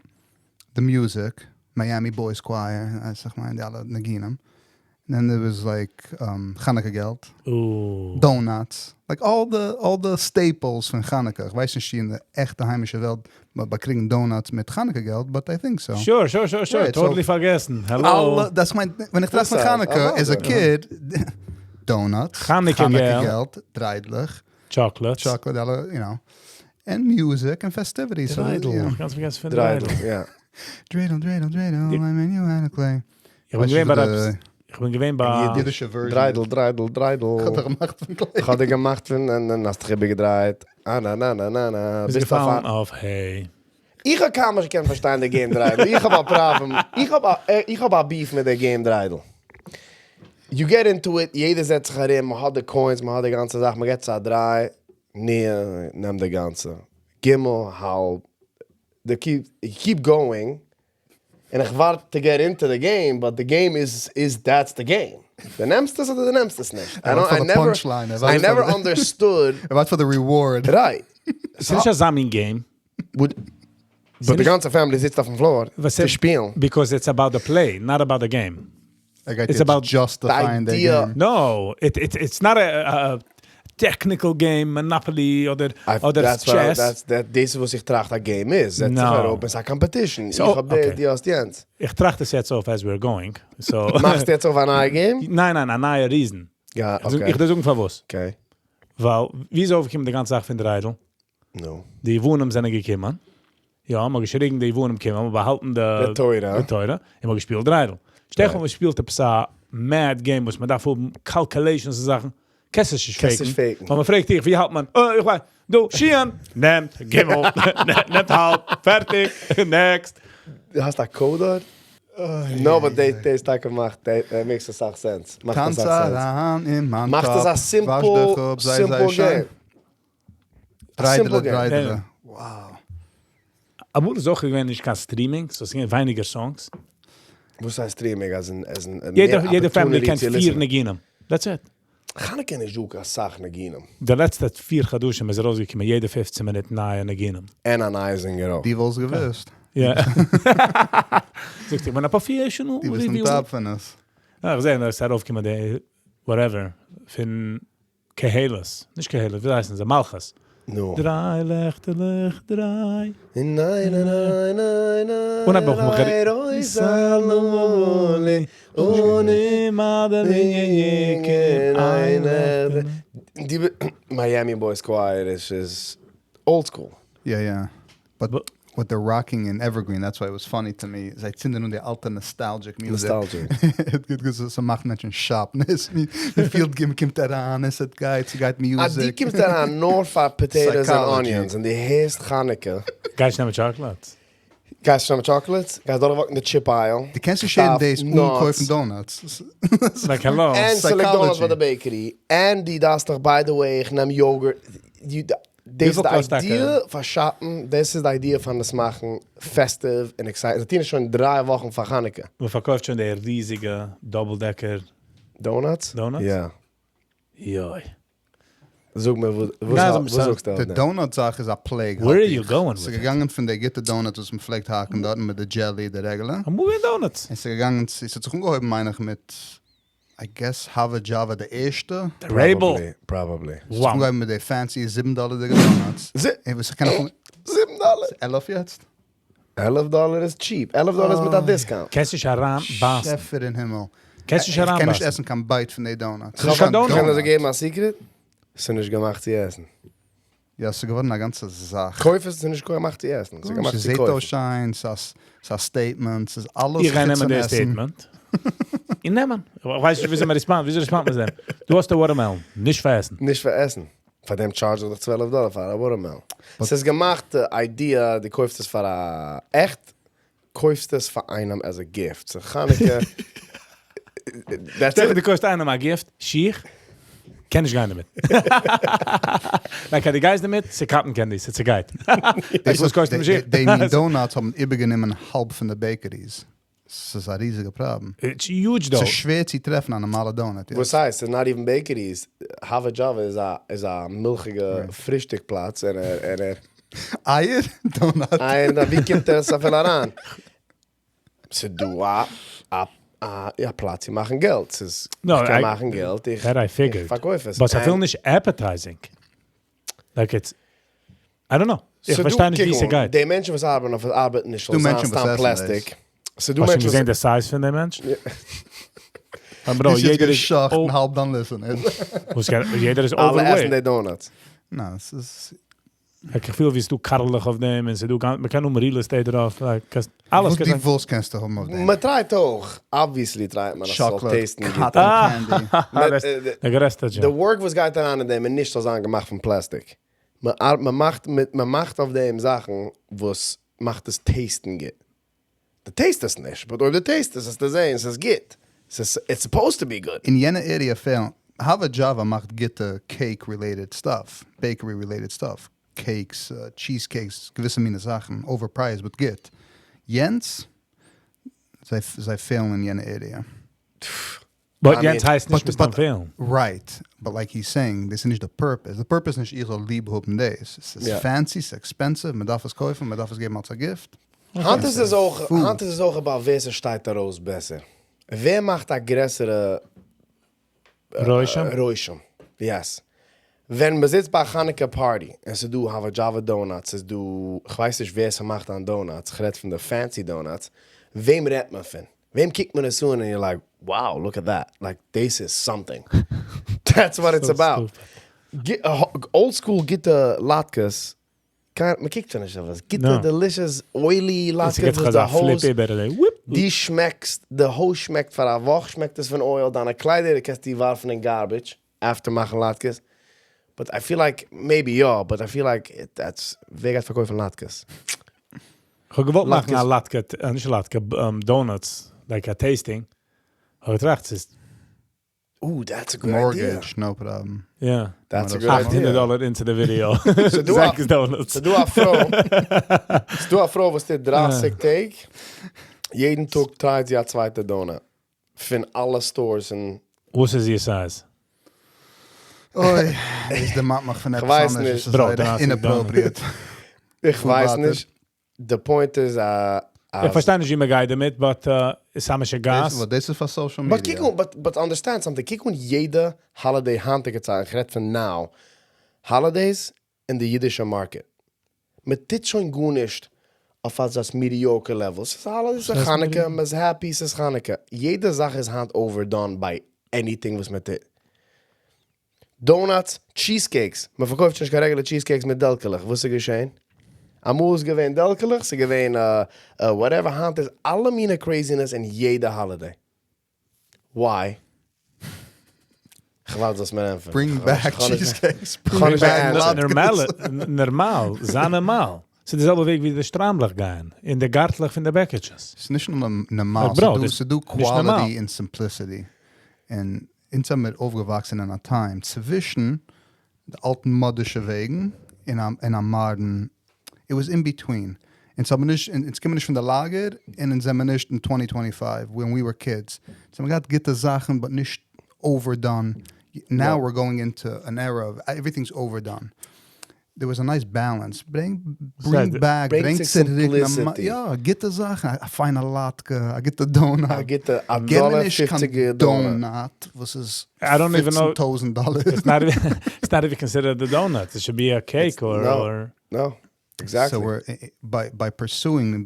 S2: די music, Miami Boys Choir, ווייסט איך מיין, די אלע ניגונים, and then there was like חנוכה געלט, donuts, like all the, all the staples פון חנוכה, איך ווייס נישט צו אין די עכטע היימישע וועלט מען באקריגן donuts מיט חנוכה געלט, but I think so.
S3: Sure, sure, sure, sure, totally פארגעסן, העלא.
S2: אלע, דאס מיינט, ווען איך טראכט פון חנוכה, as a kid, donuts,
S3: חנוכה
S2: געלט, דריידלעך,
S3: Chocolates.
S2: Chocolate, אלע, you know. און music און festivities.
S3: דריידל, גאנץ פארגעסן פון דריידל.
S1: דריידל, יא.
S2: דריידל, דריידל, דריידל, I'm in you out of clay.
S3: איך בין געווען ביי ר', איך בין געווען ביי.
S2: אידישע version.
S1: דריידל, דריידל, דריידל.
S2: כ'האב דיך געמאכט פון clay.
S1: כ'האב דיר געמאכט פון, און און האסט דיך איבערגעדרייט. אה נא נא נא נא נא.
S3: ביסט געפאלן אויף היי.
S1: איך האב קיינמאל נישט געקענט פארשטיין די game דריידל. איך האב א פראבלעם, איך האב א, איך האב א beef מיט די game דריידל. You get into it, יעדער זעצט זיך ארום, מען האט די coins, מען האט די גאנצע זאך, מען געט צו א דריי, נע, נעם די גאנצע. גימל, האלב, די keep, you keep going, און איך ווארט to get into the game, but the game איז, איז that's the game. דו נעמסט עס אדער דו נעמסט עס נישט.
S2: ער ווארט פאר די punch line.
S1: I never understood.
S2: ער ווארט פאר די reward.
S1: Right.
S3: ס'איז נישט אזא מין game.
S1: But די גאנצע family זיצט אויפן floor צו שפילן.
S3: Because it's about the play, not about the game.
S2: ער גייט יעצט justify ען די game.
S3: No, it's not a technical game, Monopoly אדער אדער chess.
S1: דאס איז וואס איך טראכט א game איז, זעץ זיך אראפ און ס'איז א competition, איך האב די, דו האסט יענץ.
S3: איך טראכט עס יעצט אויף as we're going, so.
S1: מאכסט יעצט אויף א נייע game?
S3: ניין ניין, א נייע reason.
S1: יא, okay.
S3: איך דיר זאגן פארוואס.
S1: Okay.
S3: ווייל ווי איז אויפגעקומען די גאנצע זאך פון דריידל?
S1: נו.
S3: די יוונים זענען געקומען, יא, מ'האט געשריגן די יוונים קומען, מ'האט באהאלטן די
S1: די תורה.
S3: די תורה, און מ'האט געשפילט דריידל. שטעל דיך פאר מ'שפילט עפעס א mad game וואס מ'דארף האבן calculations און זאכן, קענסט עס נישט
S1: קענסט נישט
S3: fake ן.
S1: Fake ן.
S3: ווייל מ'פרעגט דיך ווי האלט מען, אה איך ווייס, דא, שיען, נעמט, גימל, נעמט האלב, פערטיג, next.
S1: דו האסט א code דארט? No but דעיס טאקע מאכט, makes אסאך sense. מאכט
S2: טאנץ
S1: אסאך sense.
S2: אריין אין מיין
S1: מאכט עס
S2: טאפ,
S1: א
S2: וואש
S1: simple,
S2: דיך אפ, זיי
S1: simple
S2: זייער שיין.
S1: Game. א simple
S2: דריידעלע,
S1: game.
S2: דריידעלע. Wow.
S3: אמאל איז אויך געווען נישט קיין streaming, so ס'איז געווען ווייניגער songs.
S1: וואס הייסט streaming? אז אין אז אין
S3: יעדער
S1: מער
S3: יעדער family
S1: opportunity
S3: קען
S1: צו
S3: פיר
S1: listen ען.
S3: ניגונים. That's it.
S1: חנוכה איז נישט דא קיין סאך ניגונים.
S3: די לעצטע פיר חדשים איז ארויסגעקומען יעדע פופצן מינוט נייע ניגונים.
S1: און א נייע זינגער אויך.
S2: דו וואלסט געוואוסט.
S3: יא. זאגט איך בין א professional
S2: דו ביסט אין top פון עס.
S3: איך זעה נאר עס איז ארויפגעקומען די whatever פון קהלות, נישט קהלות, ווי הייסן זיי? מלכות.
S1: נו.
S3: דריי לעכטעלעך דריי.
S1: ניין ניין ניין ניין
S3: און האב איך מיך
S1: ניין די Miami Boys Choir איז old school.
S2: יא יא. But what they're rocking in Evergreen, that's why it was funny to me, זיי צינדן אן די אלטע nostalgic music.
S1: Nostalgic.
S2: ס'מאכט מענטשן שאפן, מ'פילט גוט, מ'קומט אריין, עס גייט, ס'גייט
S1: אז דו
S2: music.
S1: קומסט אריין נאר פאר potatoes און
S2: Psychology.
S1: Onions און דו הערסט חנוכה.
S3: גייסט נעמען chocolates?
S1: גייסט נעמען chocolates? גייסט דורכוואקן די chip aisle.
S2: דו קענסט נישט הערן דאס אן
S1: Nuts.
S2: קויפן donuts.
S3: Like hello.
S1: And ס'ליגט donuts ביי
S2: Psychology.
S1: די bakery. And דו דארפסט דאך by the way, איך נעם yogurt. דאס איז
S3: וויפיל
S1: די
S3: קאסט טאקע?
S1: idea פאר שאפן, דאס איז די idea פון דאס מאכן festive און exciting. זיי טוען עס שוין דריי וואכן פאר חנוכה.
S3: מען פארקויפט שוין די ריזיגע double decker
S1: Donuts?
S3: Donuts?
S1: יא.
S3: יוי.
S1: זאג מיר, וואס
S3: ניין,
S1: וואס
S3: זאג-
S1: זאגסטו אויף
S2: די
S1: דעם?
S2: donut זאך איז א plague.
S3: Where are you going
S2: ס'איז
S3: with it?
S2: געגאנגען פון די גוטע donuts, וואס מען פלעגט האקן דארט מיט די jelly, די regular.
S3: א movie donuts.
S2: און ס'איז געגאנגען, צו- ס'האט זיך אנגעהויבן, מיין איך, מיט, I guess, Hava Java, די ערשטע.
S3: The Rabel.
S1: Probably, probably.
S2: ס'האט
S3: Wow.
S2: אנגעהויבן מיט די fancy 7 דאלערדיגע donuts. און וואס איך קען נאך
S1: 7 דאלער.
S2: 11 יעצט?
S1: 11 דאלער איז cheap. 11 דאלער איז מיט א discount.
S3: קענסט נישט אריינבייסן.
S2: שעפער אין הימל.
S3: קענסט נישט
S2: איך קען נישט
S3: אריינבייסן.
S2: עסן קיין bite פון די donuts.
S3: ס'איז נישט קיין donut.
S1: קען איך דיר געבן א secret? ס'איז נישט געמאכט צו עסן.
S2: יא, ס'איז געווארן א גאנצע זאך.
S1: קויף עס, ס'איז נישט געמאכט צו עסן. ס'איז געמאכט צו
S2: ס'זעט
S1: קויפן.
S2: אויס שיין, ס'איז א statement, ס'איז אלעס
S3: איך גיי
S2: חוץ
S3: נעמען
S2: פון
S3: די
S2: עסן.
S3: statement. איך נעם. איך ווייס נישט, וויאזוי מען respond, וויאזוי respond מען דעם? דו האסט א watermelon, נישט פאר עסן.
S1: נישט פאר עסן. פאר דעם charge איך דיך 12 דאלער פאר א watermelon. ס'איז געמאכט, די idea, דו קויפסט עס פאר א עכט, קויפסט עס פאר איינעם as a gift. So חנוכה, that's it.
S3: דו קויפסט איינעם א gift, שיך, קען נישט גיין דערמיט. Like, דו גייסט דערמיט, ס'איז cotton candy, ס'צעגייט. ווייסט וואס קויפסט דעם שיך?
S2: די מין donuts האבן איבערגענומען האלב פון די bakeries. ס'איז א ריזיגע פראבלעם.
S3: It's huge though.
S2: ס'איז שווער צו טרעפן א נארמאלע donut.
S1: וואס הייסט, it's not even bakeries. Hava Java איז א מילכיגע פרישטיק פלאץ. און ער,
S2: אייער donut.
S1: אייער, דא, ווי קומט עס אפילו אריין? ס'איז דא א, א, יא, פלאץ צו מאכן געלט. ס'איז,
S3: No,
S1: איך קען מאכן געלט. איך,
S3: That I figured.
S1: איך פארקויף עס.
S3: But ס'איז
S1: And-
S3: נישט appetizing. Like it's, I don't know. איך
S1: ס'דא-
S3: פארשטיי נישט, ווי
S1: קוק
S3: עס
S1: אן,
S3: גייט.
S1: די מענטשן, וואס ארבעטן אויף עס, ארבעטן נישט,
S2: דא
S1: זאל זיין
S2: מענטשן,
S1: סתם
S2: וואס עסן
S1: plastic. ס'דא
S3: האסט
S1: מענטשן,
S3: געזען
S1: וואס-
S3: די size פון דעם מענטש? אבער bro,
S2: איז יעצט
S3: יעדער איז
S2: געשאכטן,
S3: oh,
S2: האלב done listen.
S3: וואס יעדער איז
S1: אלע עסן
S3: overweight.
S1: די donuts.
S2: נא, עס איז
S3: Like, איך פיל, ווי ס'דא קארלעך אויף דעם, און ס'דא גאנ- מען קען נאר real estate דערויף. Like, קענסט- אלעס
S2: וואס
S3: קען
S2: די
S3: זיין.
S2: ווילסט קענסטו האבן אויף דעם.
S1: מען try ט אויך. Obviously try ט מען, אז ס'זאל
S2: Chocolate,
S1: taste ן גוט.
S2: cotton candy.
S3: Ah,
S1: מען-
S3: דאס דער גרעסטע
S1: The
S3: joke.
S1: work וואס גייט אריין אין דעם, איז נישט זאל זיין געמאכט פון plastic. מען מאכט אויף דעם זאכן, וואס מאכט עס taste ן גוט. די taste עס נישט, but אויב די taste עס, איז צו זען, עס איז גוט. It's supposed to be good.
S2: אין יענע area פעלן, Hava Java מאכט גוטע cake-related stuff, bakery-related stuff. Cakes, cheesecakes, געוויסע מינע זאכן, overpriced, but גוט. יענץ, זיי פעלן אין יענע area.
S3: But
S1: I
S3: יענץ
S1: mean,
S3: הייסט נישט, מוז מען פעלן.
S2: Right, but like he's saying, דאס איז נישט the purpose. The purpose איז נישט, איך זאל ליב האבן דאס. עס איז fancy, עס איז expensive, מען דארף עס קויפן, מען דארף עס געבן אלס א gift.
S1: היינט איז עס אויך,
S2: Food.
S1: היינט איז עס אויך about ווער ס'שטייט ארויס בעסער. ווער מאכט א גרעסערע
S3: רושם?
S1: רושם. Yes. ווען מען זיצט ביי א חנוכה party, און ס'איז דא Hava Java donuts, ס'איז דא, איך ווייס נישט ווער ס'מאכט אן donuts, איך רעד פון די fancy donuts, וועם רעדט מען פון? וועם קוקט מען עס אן and you're like, wow, look at that. Like, this is something. That's what it's
S3: So
S1: about.
S3: stupid.
S1: Old school גוטע לאטקעס, מען קוקט שוין נישט אויף עס. גוטע,
S3: No.
S1: delicious, oily
S3: עס
S1: לאטקעס,
S3: גיט
S1: וואס
S3: אזא
S1: די הויז
S3: flip איבער, די whip.
S1: די שמעקסט, די הויז שמעקט פאר א וואך, שמעקט עס פון oil, דיינע קליידער, דו קענסט די ווארפן אין garbage, after מאכן לאטקעס. But I feel like, maybe יא, but I feel like that's, ווער גייט פארקויפן לאטקעס?
S3: איך האב געוואלט מאכן
S1: לאטקעס.
S3: א לאטקע, נישט לאטקע, donuts, like a tasting. האב געטראכט, ס'איז
S1: Ooh, that's a good idea.
S2: Mortgage, no problem.
S3: Yeah.
S1: That's a good
S3: 800
S1: idea.
S3: דאלער into the video.
S1: דו
S3: זעקס donuts.
S1: ס'דא א פרוי, וואס טוט 30 טעג, יעדן טאג try ט זי א צווייטע donut. פון אלע stores און
S3: וואס איז איר size?
S2: אוי, איז דערמאנט מיך פון
S1: איך
S2: עפעס
S1: ווייס
S2: אנדערש,
S1: נישט.
S2: עס איז
S3: Bro,
S2: זייער
S3: 30
S2: inappropriate.
S1: איך ווייס
S2: ווארטער.
S1: נישט. The point is,
S3: איך פארשטיי נישט, ווי מען גייט דערמיט, but איז היימישע גאס.
S2: Well, this is for social
S1: But
S2: media.
S1: קוק אן, but understand something. קוק אן יעדע holiday היינטיגע צייט. איך רעד פון now. Holidays אין די אידישע market. מען טוט שוין גארנישט אויף אזא mediocre level. ס'איז holiday, ס'איז חנוכה, מען איז happy, ס'איז חנוכה. יעדע זאך איז היינט overdone by anything וואס מען טוט. Donuts, cheesecakes. מען פארקויפט שוין נישט קיין regular cheesecakes מיט דעלקעלעך. וואס איז געשען? אמאל איז געווען דעלקעלעך, ס'איז געווען whatever. היינט איז אלע מינע craziness אין יעדע holiday. Why? איך ווארט, זאלסט מיר ענטפערן.
S2: Bring back cheesecakes.
S1: Bring
S2: Bring back
S1: back
S2: latkes.
S3: נארמאל, נארמאל, זיי נארמאל. ס'איז די זעלבע וועג ווי די שטריימלעך גייען. אין די גארטלעך פון די בעקיטשעס.
S2: ס'איז נישט נאר נארמאל,
S3: Like, bro,
S2: ס'דא
S3: דאס
S2: ס'דא
S3: נישט נארמאל.
S2: quality and simplicity. און אונז זענען מיר אויפגעוואקסן אין א time צווישן די אלטמאדישע וועגן און א modern. It was in between. אונז האבן נישט, אונז קומען נישט פון די לאגער און אונז זענען נישט אין 2025 when we were kids. So מיר געהאט גוטע זאכן, but נישט overdone. Now we're going into an era of everything's overdone. There was a nice balance. Bring, bring back,
S1: ברענג
S2: ברענג צוריק,
S1: simplicity.
S2: יא, גוטע זאכן, א פיינע לאטקע, א גוטע donut.
S1: א גוטע, א
S2: גיב מיר
S1: דאלער
S2: נישט קיין
S1: פופציגע donut.
S2: Donut, וואס איז
S3: I don't even know.
S2: 15 טויזנט דאלער.
S3: It's not even, it's not even considered a donut. It should be a cake or,
S1: no.
S3: or
S1: No, exactly.
S2: So we're, by pursuing,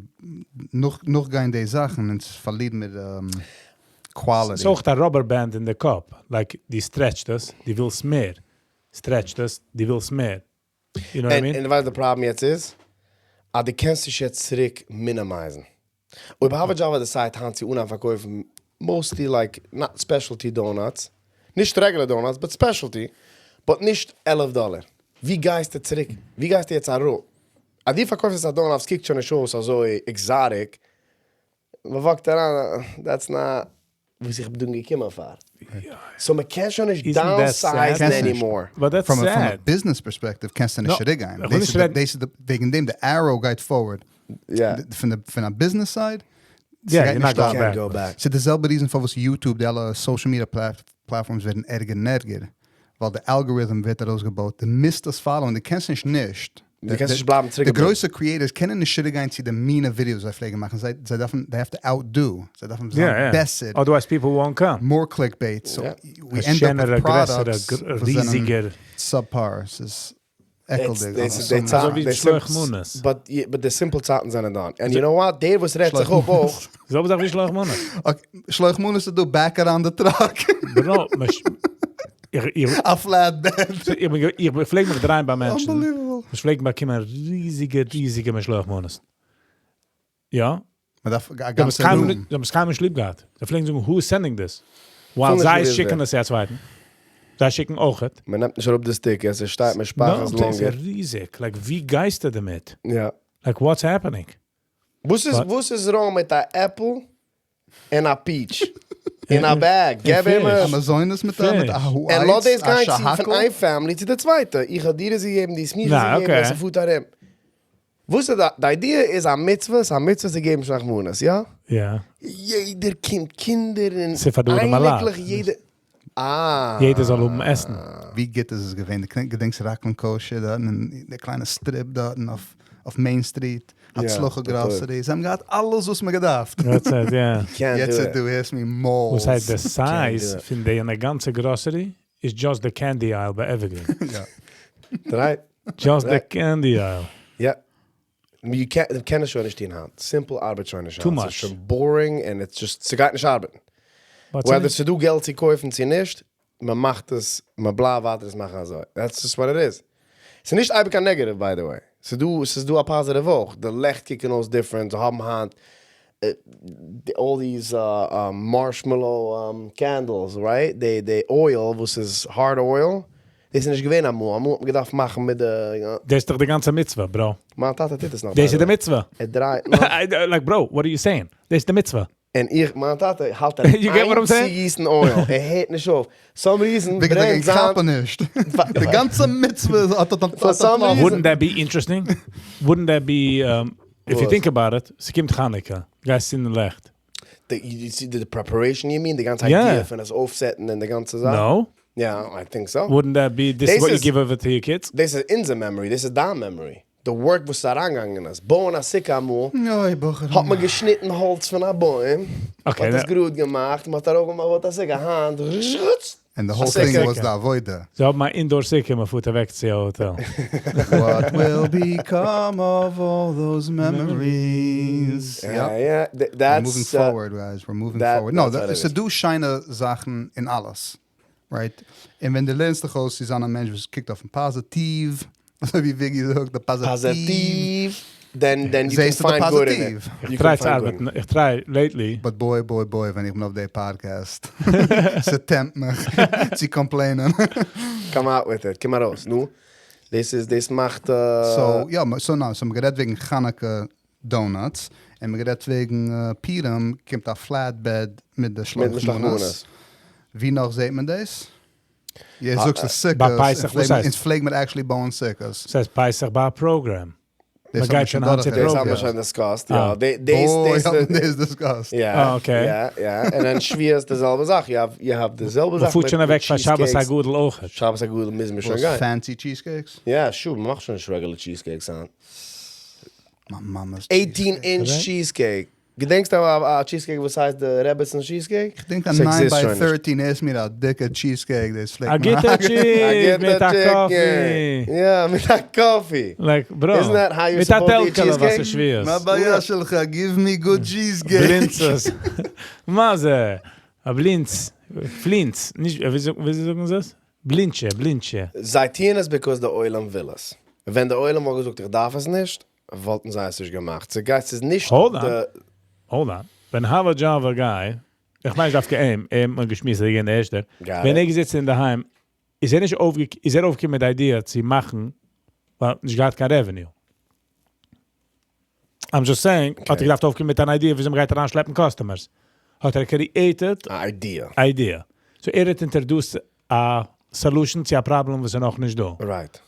S2: נאך, נאכגיין די זאכן, און פארלירן מיט quality.
S3: ס'איז אויך א rubber band אין די קאפ. Like, דו stretch עס, דו ווילסט מער. Stretch עס, דו ווילסט מער. You know what I
S1: And,
S3: mean?
S1: און ווייסט די problem יעצט איז? אז דו קענסט דיך יעצט צוריק minimize ן. אויב Hava Java decide היינט צו אנהייבן פארקויפן mostly like, not specialty donuts, נישט regular donuts, but specialty, but נישט 11 דאלער. ווי גייסטו צוריק? ווי גייסטו יעצט אראפ? אז דו פארקויפסט א donut, עס קוקט שוין נישט אויס אזוי exotic, מען walk ט אריין, that's not וואס איך בין געקומען פאר. So מען קען שוין נישט
S3: Isn't that sad?
S1: downsize
S2: קענסט נישט.
S1: anymore.
S3: But that's
S2: From a, from a
S3: sad.
S2: business perspective, קענסטו נישט
S3: No,
S2: צוריקגיין.
S3: איך וויל
S2: דאס
S3: נישט
S2: איז די-
S3: רעדן-
S2: דאס איז די- וועגן דעם, the arrow גייט forward.
S1: Yeah.
S2: פון די, פון א business side,
S3: Yeah,
S2: ס'גייט
S3: you're not
S2: נישט
S3: going
S2: ארבעטן.
S3: back.
S1: Can't go back.
S2: ס'איז די זעלבע reason פאר וואס YouTube, די אלע social media platforms ווערן ערגער און ערגער. ווייל די algorithm ווערט ארויסגעבויט. דו מוזט דאס follow ען, דו קענסט נישט נישט.
S1: דו קענסט נישט בלייבן
S2: די
S1: צוריק.
S2: גרויסע creators קענען נישט צוריקגיין צו די מינע videos זיי פלעגן מאכן. זיי, זיי דארפן, they have to outdo. זיי דארפן זיין בעסער.
S3: Otherwise people won't come.
S2: More clickbait. So
S1: Yeah.
S2: we
S3: א
S2: end up
S3: שענערע,
S2: with
S3: גרעסערע,
S2: products וואס זענען
S3: ריזיגער.
S2: subpar. ס'איז עקלדיג.
S1: It's-
S2: So
S1: they
S2: many
S1: צייטן-
S3: אזוי ווי
S1: they
S3: שלח
S1: simp-
S3: מנות.
S1: But, yeah, but the simple צייטן זענען done. And you know what? דער וואס רעדט זיך אפ אויך.
S3: זעלבע זאך ווי שלח מנות.
S2: Okay, שלח מנות איז דא back it on the truck.
S3: Bro, איך, איך,
S2: א flatbed.
S3: איך, בין איך פלעג מיך דרייען ביי מענטשן.
S2: Unbelievable.
S3: איך פלעג באקומען ריזיגע, ריזיגע משלוח מנות. יא?
S2: מען דארף א
S3: זיי האבן
S2: גאנצע
S3: קיינמאל
S2: room.
S3: זיי האבן עס קיינמאל נישט ליב געהאט. זיי פלעגן זאגן, who is sending this? While
S1: נישט
S3: זיי
S1: געוואוסט
S3: שיקן
S1: ווער.
S3: עס צו א צווייטן. זיי שיקן אויך.
S1: מען נעמט נישט אראפ די sticker, עס שטייט משפחה
S3: No,
S1: איז
S3: דאס איז
S1: longer.
S3: ריזיג. Like, ווי גייסטו דערמיט?
S1: Ja.
S3: Like, what's happening?
S1: וואס איז,
S3: But-
S1: וואס איז wrong מיט א apple און א peach? אין א bag. גיב אים
S3: Fish.
S1: א...
S2: Amazon מיט א מיט א
S3: Fish.
S1: און לאז דאס גיין צו פון
S2: שהכל.
S1: איין family צו דער צווייטע. איך האב דיר עס געגעבן, דו האסט מיר
S3: Na,
S1: עס געגעבן,
S3: okay.
S1: עס איז פארט ארום. וואס איז די idea איז א מצוה, ס'איז א מצוה צו געבן שלח מנות, יא?
S3: יא.
S1: יעדער קומט, קינדער און
S3: ס'איז פאר די ארעמע לייט.
S1: אייניקלעך, יעדער... אה.
S3: יעדער זאל האבן עסן.
S2: ווי גוט איז עס געווען? דו געדענקסט Rockland Kosher דארט, און די קליינע strip דארט אויף, אויף Main Street, הצלחה
S1: דארט.
S2: Grocery. זיי האבן געהאט אלעס, וואס מען געדארפט.
S3: That's it, yeah.
S1: Can't
S2: יעצט
S1: do it.
S2: דו הערסט מיר malls.
S3: וואס הייסט, the
S1: do
S3: size
S1: it.
S3: פון די א גאנצע grocery is just the candy aisle ביי Evergreen.
S2: יא.
S1: Right?
S3: Just the candy aisle.
S1: Yeah. You can't, קען עס שוין נישט טון היינט. Simple ארבעט שוין נישט
S3: Too
S1: היינט.
S3: much.
S1: ס'איז שוין boring and it's just, ס'גייט נישט ארבעטן.
S3: But
S1: Whether ס'דא געלט צו קויפן צו נישט, מען מאכט עס, מען בלייבט ווייטער עס מאכן אזוי. That's just what it is. ס'איז נישט אייביג קיין negative, by the way. ס'איז דא, ס'איז דא א positive אויך. די ליכט קוקן אויס different, זיי האבן היינט all these marshmallow candles, right? די oil, וואס איז hard oil, דאס איז נישט געווען אמאל. אמאל האט מען געדארפט מאכן מיט די,
S3: דאס איז דאך די גאנצע מצוה, bro.
S1: מיין טאטע טוט עס נאך.
S3: דאס איז
S1: by
S3: די
S1: the way.
S3: מצוה.
S1: ער דרייט נאך.
S3: Like, bro, what are you saying? דאס איז די מצוה.
S1: און איך, מיין טאטע האלט
S3: You get what I'm saying?
S1: איינציגסטן oil. ער הערט נישט אויף. Some reason
S2: וועגן
S1: ברענגט
S2: דעם
S1: זיין...
S2: כאפן נישט. די גאנצע מצוה האט ער
S1: For some reason-
S3: Wouldn't that be interesting? Wouldn't that be, if you
S1: וואס?
S3: think about it, ס'קומט חנוכה, גייסט צינדן ליכט.
S1: The, you see the preparation, you mean? די גאנצע
S3: Yeah.
S1: idea פון עס אויפסעטן און די גאנצע זאך?
S3: No?
S1: Yeah, I think so.
S3: Wouldn't that be, this is
S1: This
S3: what you
S1: is-
S3: give over to your kids?
S1: דאס איז אונזער memory, דאס איז דיין memory. The work וואס איז אריינגעגאנגען איז. בויען א סוכה אמאל,
S2: אוי, בחור.
S1: האט מען געשניטן האלץ פון א בוים,
S3: Okay,
S1: האט עס
S3: that-
S1: גראד געמאכט, מען האט ארויפגעמאכט א סוכה, היינט,
S2: And the whole
S1: א
S2: thing
S1: סוכה.
S2: was the עבודה.
S3: זיי האבן א indoor סוכה, מען פארט אוועק צו א hotel.
S2: What will become of all those memories?
S1: Yeah,
S2: Yeah.
S1: yeah,
S2: We're
S1: that's...
S2: moving forward, guys. We're moving forward. No,
S1: that's what it
S2: ס'איז
S1: is.
S2: דא שיינע זאכן אין אלעס. Right? און ווען דו לערנסט דיך אויס, צו זיין א מענטש, וואס קוקט אויפן positive, אזוי ווי Viggy זאגט, the positive.
S1: Positive, then you can
S2: זעסטו the
S1: find good in it.
S2: positive.
S3: איך
S1: You
S3: try
S1: can
S3: צו
S1: find good in
S3: ארבעטן, איך try lately.
S2: But boy, boy, boy, ווען איך בין אויף די podcast, ס' tempt מיך צו complain ען.
S1: it. Come out with it, קום ארויס, נו. דאס איז, דאס מאכט...
S2: So, יא, so now, so מ'האט גערעדט וועגן חנוכה donuts, און מ'האט גערעדט וועגן פורים, קומט א flatbed מיט די
S1: מיט משלוח
S2: שלח
S1: מנות.
S2: מנות. ווי נאך זעט מען דאס? יא, זאגסט די
S3: ביי
S2: סוכות,
S3: פסח, וואס הייסט?
S2: אונז פלעגן מיר actually בויען סוכות.
S3: דאס הייסט פסח ביי א program.
S2: דאס האט מען שוין דורך.
S1: דאס האט מען שוין discussed, יא.
S2: דאס האט מען דאס discussed.
S1: יא, יא, יא. און דאן שבועות די זעלבע זאך. You have די זעלבע זאך
S3: מיט פארט שוין אוועק פאר שבת הגדול אויך.
S1: שבת הגדול מוז מען שוין גיין.
S2: Fancy cheese cakes?
S1: יא, sure, מ'מאכט שוין נישט regular cheese cakes היינט.
S2: מיין מאמע'ס
S1: 18 inch cheese cake. געדענקסט א cheese cake וואס הייסט די רעבעצן cheese cake?
S2: כ'דענק א 9 by 13 איז מיר א דיקע cheese cake, דאס פלעגט
S3: מען. א גוטע cheese מיט א coffee.
S1: יא, מיט א coffee.
S3: Like bro, מיט א טעלקעלע וואס איז שבועות.
S2: מה הבעיה שלך? Give me good cheese cake.
S3: בלינצעס. מה זה? א בלינץ. פלינץ. נישט, וויאזוי זאגן זיי עס? בלינטשע, בלינטשע.
S1: זיי טוען עס because די עולם וויל עס. ווען די עולם וואלט געזאגט איך דארף עס נישט, וואלטן זיי עס נישט געמאכט. ס'גייט, ס'איז נישט די.
S3: Hold on. ווען Hava Java guy, איך מיין דווקא אים, אים האט געשמועסט אז ער געווען דער ערשטער. ווען ער געזיצן אינדערהיים, איז ער נישט אויפגע, איז ער אויפגעקומען מיט די idea צו מאכן, ווייל נישט געהאט קיין revenue. I'm just saying, האט ער געדארפט אויפקומען מיט אן idea וויאזוי מ'גייט אריינשלעפן customers. האט ער created
S1: א idea.
S3: Idea. So ער האט introduced א solution צו א פראבלעם וואס איז נאכנישט דא.
S1: Right.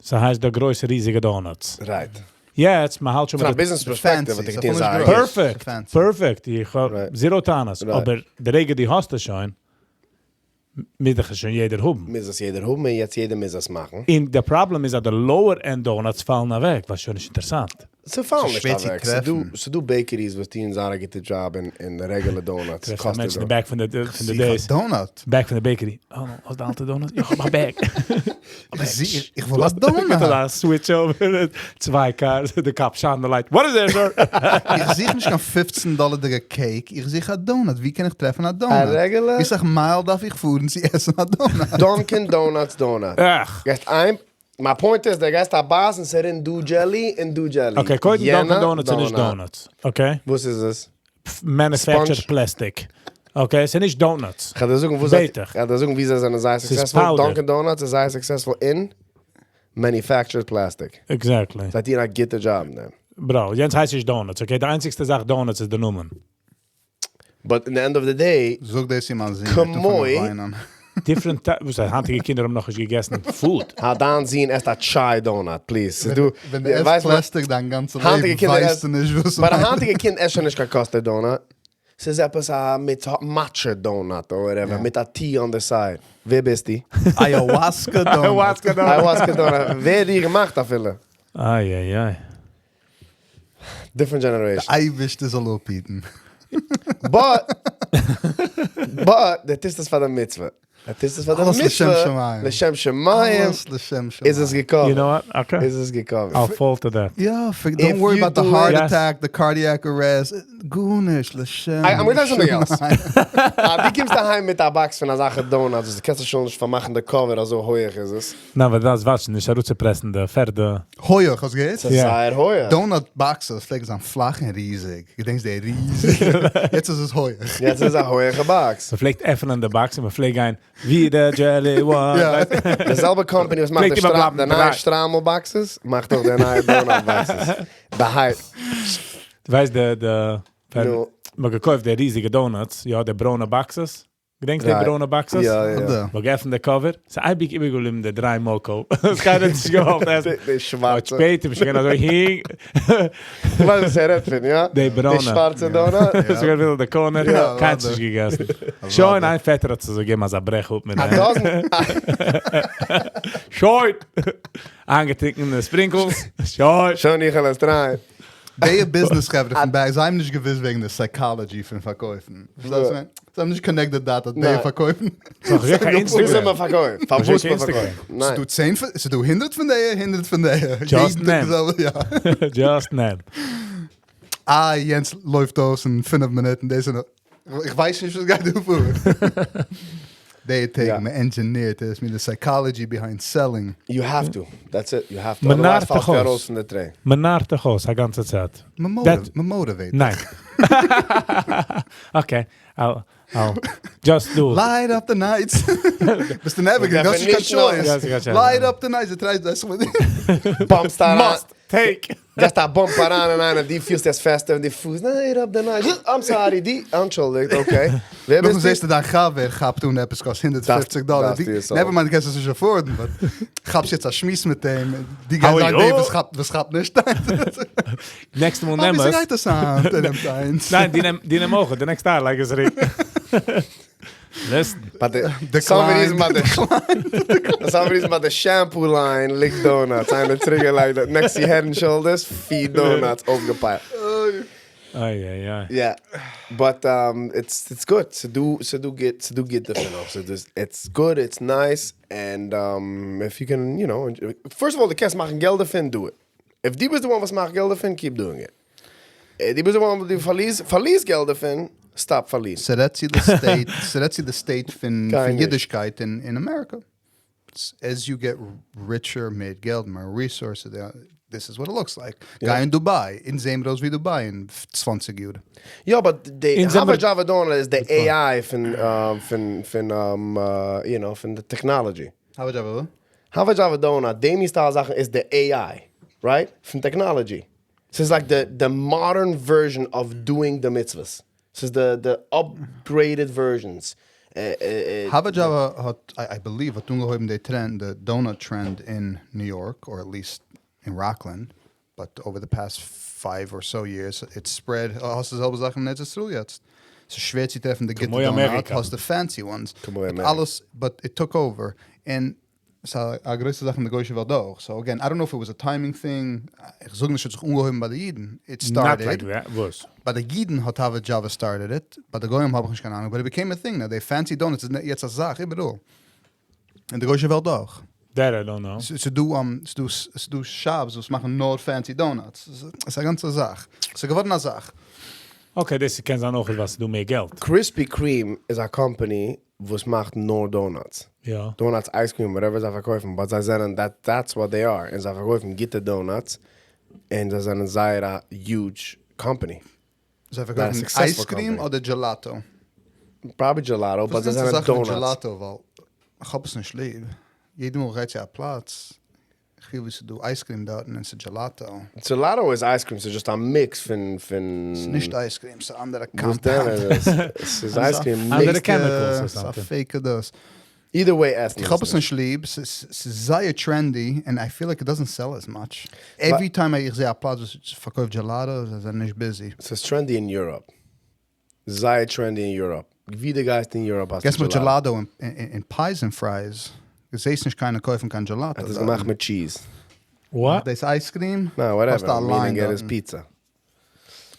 S3: ס'הייסט די גרויסע ריזיגע donuts.
S1: Right.
S3: יעצט, מ'האלט שוין
S1: מיט די. From a business perspective האט ער געטון זייער גוט.
S3: Perfect! Perfect! איך האב zero טענות. אבער די רגע דו האסט עס שוין, מוז דאך עס שוין יעדער האבן.
S1: מוז עס יעדער האבן און יעצט יעדער מוז עס מאכן.
S3: און די פראבלעם איז אז די lower end donuts פאלן אוועק, ווייל ס'שוין נישט אינטערעסאנט.
S1: ס'פאלן נישט אוועק, ס'דא bakeries וואס טוען זייער א גוטע דזשאב אין regular donuts.
S3: טרעפסט א מענטש אין די back פון די days.
S2: Donut.
S3: Back פון די bakery. אה, האסט די אלטע donut? איך האב א bag.
S2: איך וויל א donut.
S3: א switch over, צוויי cars, די cop שיינט די light. What is there sir?
S2: איך זוך נישט קיין 15 דאלערדיגע cake, איך זוך א donut. ווי קען איך טרעפן א donut?
S1: א regular?
S2: ווי סאך מייל דארף איך פארן צו עסן א donut?
S1: Dunkin' Donuts donut. גייסט איין, מיין point איז, די גייסט א בייס און ס'רינט דא jelly און דא jelly.
S3: Okay, קודם Dunkin' Donuts איז נישט donuts, okay?
S1: וואס איז עס?
S3: Manufactured plastic. Okay, ס'איז נישט donuts.
S1: כ'וועל דיר זאגן וואס זיי, כ'וועל דיר זאגן ווי זיי זענען זייער successful, Dunkin' Donuts איז זייער successful אין manufactured plastic.
S3: Exactly.
S1: זיי טוען א גוטע דזשאב אין דעם.
S3: Bro, יענץ הייסט נישט donuts, okay? די איינציגסטע זאך donuts איז די נאמען.
S1: But in the end of the day,
S2: זאג דאס צו מיין זון, ער וועט אנפאנגען וויינען.
S3: Different, וואס הייסט היינטיגע קינדער האבן נאכנישט געגעסן food.
S1: אה, דיין זון עסט א chai donut, please. ס'איז דא,
S2: ווען דו עסט plastic דיין גאנצע לעבן ווייסטו נישט וואס
S1: ס'מיינט. But א היינטיגע קינד עסט שוין נישט קיין custard donut. ס'איז עפעס א מיט matcha donut or whatever, מיט א tea on the side. ווער ביסטו?
S2: Ayahuasca donut.
S3: Ayahuasca donut.
S1: Ayahuasca donut. ווער האט דיר געמאכט אפילו?
S3: איי איי איי.
S1: Different generation.
S2: די אייבערשטער זאל אפהיטן.
S1: But, but, דו טוסט עס פאר די מצוה. דו טוסט עס פאר די
S2: אלעס לשם
S1: מצוה.
S2: שמים.
S1: לשם שמים.
S2: אלעס לשם שמים.
S1: איז עס גע covered.
S3: You know what? Okay.
S1: איז עס גע covered.
S3: I'll fall to that.
S2: יא, don't worry about the heart attack, the cardiac arrest, גארנישט, לשם
S1: I'm gonna tell you something else. אז דו קומסט אהיים מיט א box פון אזעלכע donuts וואס דו קענסט שוין נישט פארמאכן די cover אזוי הויעך איז עס.
S3: ניין, ווייל דאס וואטשן נישט אראפצופרעסן די פערדע.
S2: הויעך, האסט געהערט?
S1: ס'איז זייער הויעך.
S2: Donut boxes פלעגן זיין פלאך און ריזיג, געדענקסט די ריזיגע? יעצט איז עס הויעך.
S1: יעצט איז א הויעכע box.
S3: מ'פלעגט עפענען די box און מ'פלעגט גיין ווי די jelly one.
S1: די זעלבע company וואס מאכט די נייע שטריימל boxes, מאכט אויך די נייע donut boxes. די hype.
S3: דו ווייסט די די מ'האט געקויפט די ריזיגע donuts, יא די ברוינע boxes. געדענקסט די ברוינע boxes?
S1: יא יא.
S3: מ'האט געעפנט די cover, ס'איז אייביג איבערגעבליבן די דריי מאקו. עס קיינער האט נישט געוואלט עסן.
S1: די שווארצע.
S3: שפעטער ביסטו געווען אזוי הינג.
S1: דו ווייסט וואס ער רעדט פון, יא?
S3: די ברוינע.
S1: די שווארצע donut.
S3: ס'איז געווען ווידער די corner, קיינער האט נישט געגעסן. שוין איין פעטער האט זיך אזוי געגעבן אזא ברעך אפ מיט דעם. שוין! איינגעטרינקען די sprinkles. שוין!
S1: שוין איך וועל עס try ען.
S2: די ביזנעס חברה פון back, זיי האבן נישט געוואוסט וועגן די psychology פון פארקויפן. פארשטייסט מיר? זיי האבן נישט connected the dot אז די פארקויפן.
S1: ווי זאל מען פארקויפן? פארוואס מען פארקויפט?
S2: ס'איז דא צען פון, ס'איז דא הונדערט פון די, הונדערט פון די.
S3: Just נעם. Just נעם.
S2: אה, יענץ לויפט אויס אין פינף מינוט און דאס איז נאך, איך ווייס נישט וואס גייט דא פאר. די טעג מען ענדזשענירט עס מיט די psychology behind selling.
S1: You have to, that's it, you have to, otherwise פאלסטו ארויס פון די train.
S3: מען נארט דיך אויס א גאנצע צייט.
S2: מען motivate
S3: דיך. ניין. Okay, I'll just do.
S2: Light up the nights. ביסטו navigate, האסט נישט קיין choice. Light up the nights, די טרייסט דאס מיט.
S1: באמפסט אריין.
S3: Must take.
S1: געסט א bump אריין אין איינעם, דו פילסט עס פעסטער ווען די פוס, ניין רב די ניין, I'm sorry, די, אנטשולדיגט, okay, ווער
S2: נאכדעם
S1: ביסטו?
S2: זעסטו דיין חבר כאפט אן עפעס קאסט 150 דאלער, never mind דו קענסט עס נישט afford ן, but כאפסט יעצט א שמועס מיט אים, דו גייסט זיין דער וואס כאפט וואס כאפט נישט איינס.
S3: נעקסטע מאל נעם עס.
S2: וויאזוי גייט עס היינט? ער נעמט איינס.
S3: ניין, דו נעם, דו נעם אויך, די next time לייג עס צוריק. Listen.
S1: ביי די, some reason ביי די, some reason ביי די shampoo line ליגט donuts, איינער צוריק געלייגט דארט next צו Head and Shoulders, פיר donuts אויפגעפיילט.
S3: איי איי איי.
S1: יא, but it's it's good, ס'דא ס'דא גוט ס'דא גוט דערפון אויך, ס'איז it's good it's nice, and if you can you know, first of all דו קענסט מאכן געלט דערפון, do it. If דו ביסט די one וואס מאכט געלט דערפון, keep doing it. דו ביסט די one וואס דו פארלירסט פארלירסט געלט דערפון, stop פארלירן.
S2: ס'רעדט צו די state, ס'רעדט צו די state פון אידישקייט אין אמעריקא. As you get richer, מער געלט, מער resources, this is what it looks like. גיי אין דובאי, אונז זעהן מיר אויס ווי דובאי אין 20 יאר.
S1: יא, but די Hava Java Donut איז די AI פון פון פון you know פון די technology.
S2: Hava Java וואס?
S1: Hava Java Donut, די מין style זאכן איז די AI, right? פון technology. ס'איז like די די modern version of doing די מצוות. ס'איז די די upgraded versions.
S2: Hava Java האט, I believe, האט אנגעהויבן די trend, די donut trend אין ניו יארק, or at least אין ראקלענד, but over the past five or so years it's spread, האסט די זעלבע זאך אין ארץ ישראל יעצט, ס'איז שווער צו טרעפן די גוטע donut, האסט די fancy ones, אלעס, but it took over, און ס'איז א גרויסע זאך אין די גוישע וועלט אויך, so again, I don't know if it was a timing thing, איך זאג נישט ס'האט זיך אנגעהויבן ביי די אידן, it started, ביי די אידן האט Hava Java started it, ביי די גוים האב איך נישט קיין אהנונג, but it became a thing now, די fancy donuts איז יעצט א זאך איבעראל, אין די גוישע וועלט אויך.
S3: That I don't know.
S2: ס'דא shops וואס מאכן נאר fancy donuts, ס'איז א גאנצע זאך, ס'איז געווארן א זאך.
S3: Okay, דאס קען זיין אויך ווייל ס'איז דא מער געלט.
S1: Krispy Kreme איז א קאמפאני וואס מאכט נאר donuts.
S3: יא.
S1: Donuts, ice cream, whatever זיי פארקויפן, but זיי זענען, that's what they are, און זיי פארקויפן גוטע donuts, און זיי זענען זייער א huge company.
S2: זיי פארקויפן ice cream אדער gelato?
S1: Probably gelato, but זיי זענען donuts.
S2: Gelato, ווייל איך האב עס נישט ליב. יעדע מאל איך גיי צו א פלאץ, איך פיל ווי ס'איז דא ice cream דארטן און ס'איז gelato.
S1: Gelato איז ice cream, ס'איז just א mix פון פון.
S2: ס'איז נישט ice cream, ס'איז אנדערע compound.
S1: ס'איז ice cream
S3: אנדערע chemicals or
S2: ס'איז א
S3: something.
S2: fake דאס.
S1: Either way עסן
S2: איך האב עס נישט ליב, ס'איז זייער trendy, און I feel like it doesn't sell as much. Every time איך זע א פלאץ וואס פארקויפט gelato, זיי זענען נישט busy.
S1: ס'איז trendy אין Europe. זייער trendy אין Europe. ווי דו גייסט אין Europe האסטו
S2: gelato. געסט מיט gelato אין Pies and Fries, דו זעסט נישט קיינער קויפן קיין gelato.
S1: האט עס געמאכט מיט cheese.
S3: What?
S2: דאס ice cream?
S1: ניין, whatever, meaning ער איז פיצא.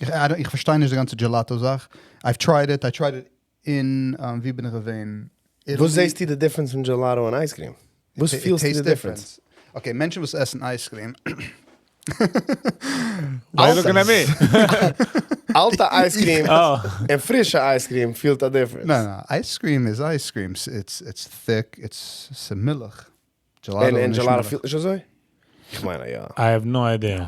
S2: איך פארשטיי נישט די גאנצע gelato זאך. I've tried it, I tried it אין ווי בין איך געווען?
S1: וואס זעסטו די difference פון gelato און ice cream? וואס פילסטו די difference?
S2: Okay, מענטשן וואס עסן ice cream.
S3: Why you looking at me?
S1: אלטע ice cream און פרישע ice cream פילט א difference.
S2: ניין ניין, ice cream איז ice cream, it's thick, it's ס'מילך.
S1: און gelato פילט נישט אזוי? איך מיין אז יא.
S3: I have no idea.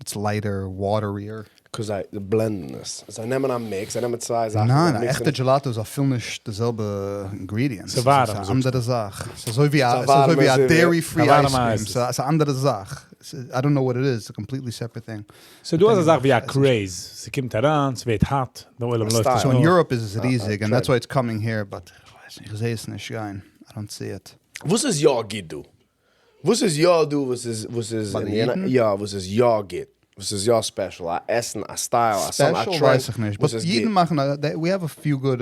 S2: It's lighter, waterier.
S1: Cause זיי blend ן עס. זיי נעמען א mix, זיי נעמען צוויי זאכן.
S2: ניין, א עכטע gelato איז אפילו נישט די זעלבע ingredients.
S3: ס'איז ווארעם.
S2: ס'איז א אנדערע זאך. ס'איז אזוי ווי א, ס'איז אזוי ווי א dairy free ice cream. ס'איז א אנדערע זאך. I don't know what it איז, ס'איז א completely separate thing.
S3: ס'איז דא אזא זאך ווי א craze. ס'קומט אריין, ס'ווערט hot, די עולם לויפט עס
S2: So אין
S3: נאך.
S2: Europe איז עס ריזיג, and that's why it's coming here, but כ'ווייס נישט, כ'זע עס נישט גיין. I don't see it.
S1: וואס איז יא גוט דא? וואס איז יא דא וואס איז וואס איז
S2: ביי די אידן?
S1: יא וואס איז יא גוט? וואס איז יא special? א עסן? א style? א song? א
S2: Special
S1: trend?
S2: ווייס איך נישט,
S1: וואס
S2: but
S1: איז
S2: אידן
S1: גוט?
S2: מאכן א, we have a few good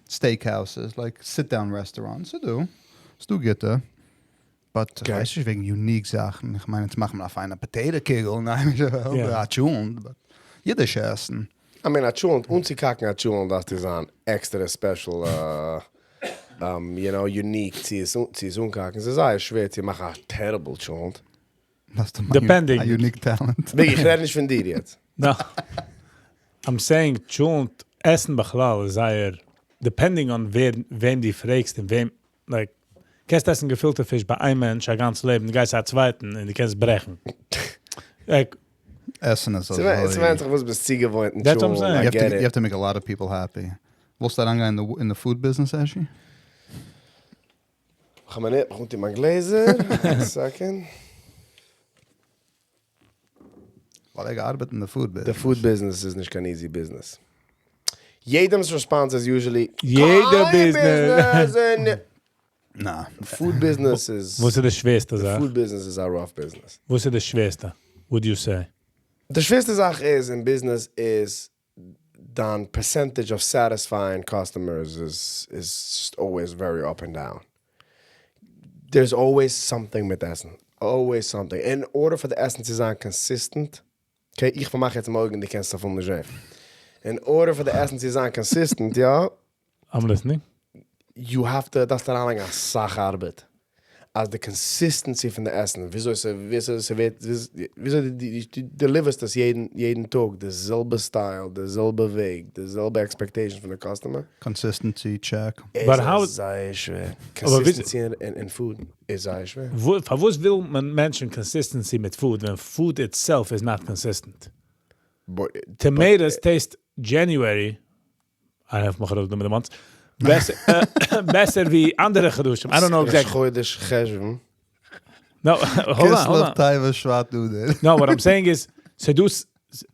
S2: steak houses, like sit down restaurants, ס'איז דא, ס'איז דא גוטע, but
S1: Okay.
S2: כ'ווייס נישט וועגן unique זאכן, איך מיין אונז מאכן א פיינע potato קוגל, ניין א טשולנט, but אידישע עסן.
S1: I mean א טשולנט, אנצוקאקן א טשולנט דארפסטו זיין עקסטערע special you know unique צו עס צו עס אנקאקן, ס'איז זייער שווער צו מאכן א terrible טשולנט.
S2: דארפסט האבן
S3: Depending.
S2: א unique talent.
S1: ביג, איך רעד נישט פון דיר יעצט.
S3: No. I'm saying טשולנט עסן בכלל איז זייער depending on ווער וועם דו פרעגסט און וועם like קענסט עסן געפילטע פיש ביי איין מענטש א גאנץ לעבן, דו גייסט צו א צווייטן און דו קענסט ברעכן. Like
S2: עסן איז אזוי.
S1: ס'ווענדט זיך וואס ביסט צוגעוואוינט אין
S3: That's what I'm
S1: טשולנט,
S3: saying.
S1: I get
S2: You
S1: it.
S2: have to make a lot of people happy. ווילסט אריינגיין אין די food business, אשי?
S1: כ'האב מינוט, איך אנטון מיין גלעזער, א second.
S2: ווייל ער געארבעט אין די food
S1: די
S2: business.
S1: food business איז נישט קיין easy business. יעדעמ'ס response איז usually,
S3: יעדע
S1: קיין
S3: business.
S1: business און
S2: נא.
S1: Food business איז.
S3: וואס איז די שווערסטע זאך?
S1: Food business איז א rough business.
S3: וואס איז די שווערסטע, would you say?
S1: די שווערסטע זאך איז אין business איז דיין percentage of satisfying customers איז איז just always very up and down. There's always something מיט עסן. Always something. In order for די עסן צו זיין consistent, okay, איך פארמאך יעצט מיין אויגן און דו קענסט עס אפילו נישט זען. In order for די עסן צו זיין consistent, יא,
S3: I'm listening.
S1: You have to, דארפסט אריינלייגן אסאך ארבעט אז די consistency פון די עסן, וויאזוי ס'וויאזוי ס'ווערט, וויאזוי דו deliver סט עס יעדן יעדן טאג, די זעלבע style, די זעלבע וועג, די זעלבע expectation פון די customer.
S2: Consistency check.
S1: איז זייער שווער. Consistency אין food איז זייער שווער.
S3: פארוואס וויל מען מענטשן consistency מיט food ווען food itself איז not consistent? Tomatoes taste January, איינער פון מיך מיט די months, בעסער ווי אנדערע חדשים. I don't know exactly.
S1: חודש חשון.
S3: No, hold on, hold on.
S2: כסלו, טבת, שבט, אדר.
S3: No, what I'm saying is, ס'דא,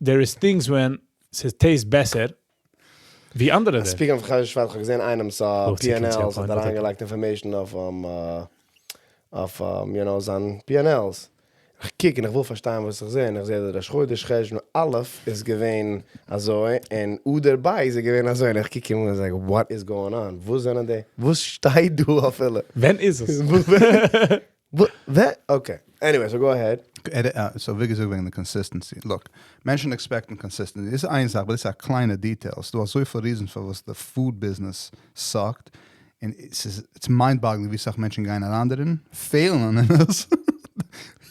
S3: there is things when ס'taste בעסער ווי אנדערע.
S1: Speaking of חודש שבט, איך האב געזען איינעם'ס P&Ls, האט אריינגעלייגט information אויף, אויף, you know, זיין P&Ls. איך קוק און איך וויל פארשטיין וואס איך זע, און איך זע אז ראש חודש חשון א' איז געווען אזוי, און אדר ב' איז געווען אזוי, און איך קוק אים אן און זאג, what is going on? וואס זענען די, וואס שטייט דא אפילו?
S3: ווען איז עס?
S1: Okay, anyway, so go ahead.
S2: So ווי געזאגט וועגן די consistency. Look, מענטשן expect ן consistency. דאס איז איין זאך, but דאס איז א קליינע detail. ס'דא אזויפיל reasons פארוואס די food business suck ט, און ס'איז mind boggling ווי סאך מענטשן גייען אריין דערין, fail ן אין עס,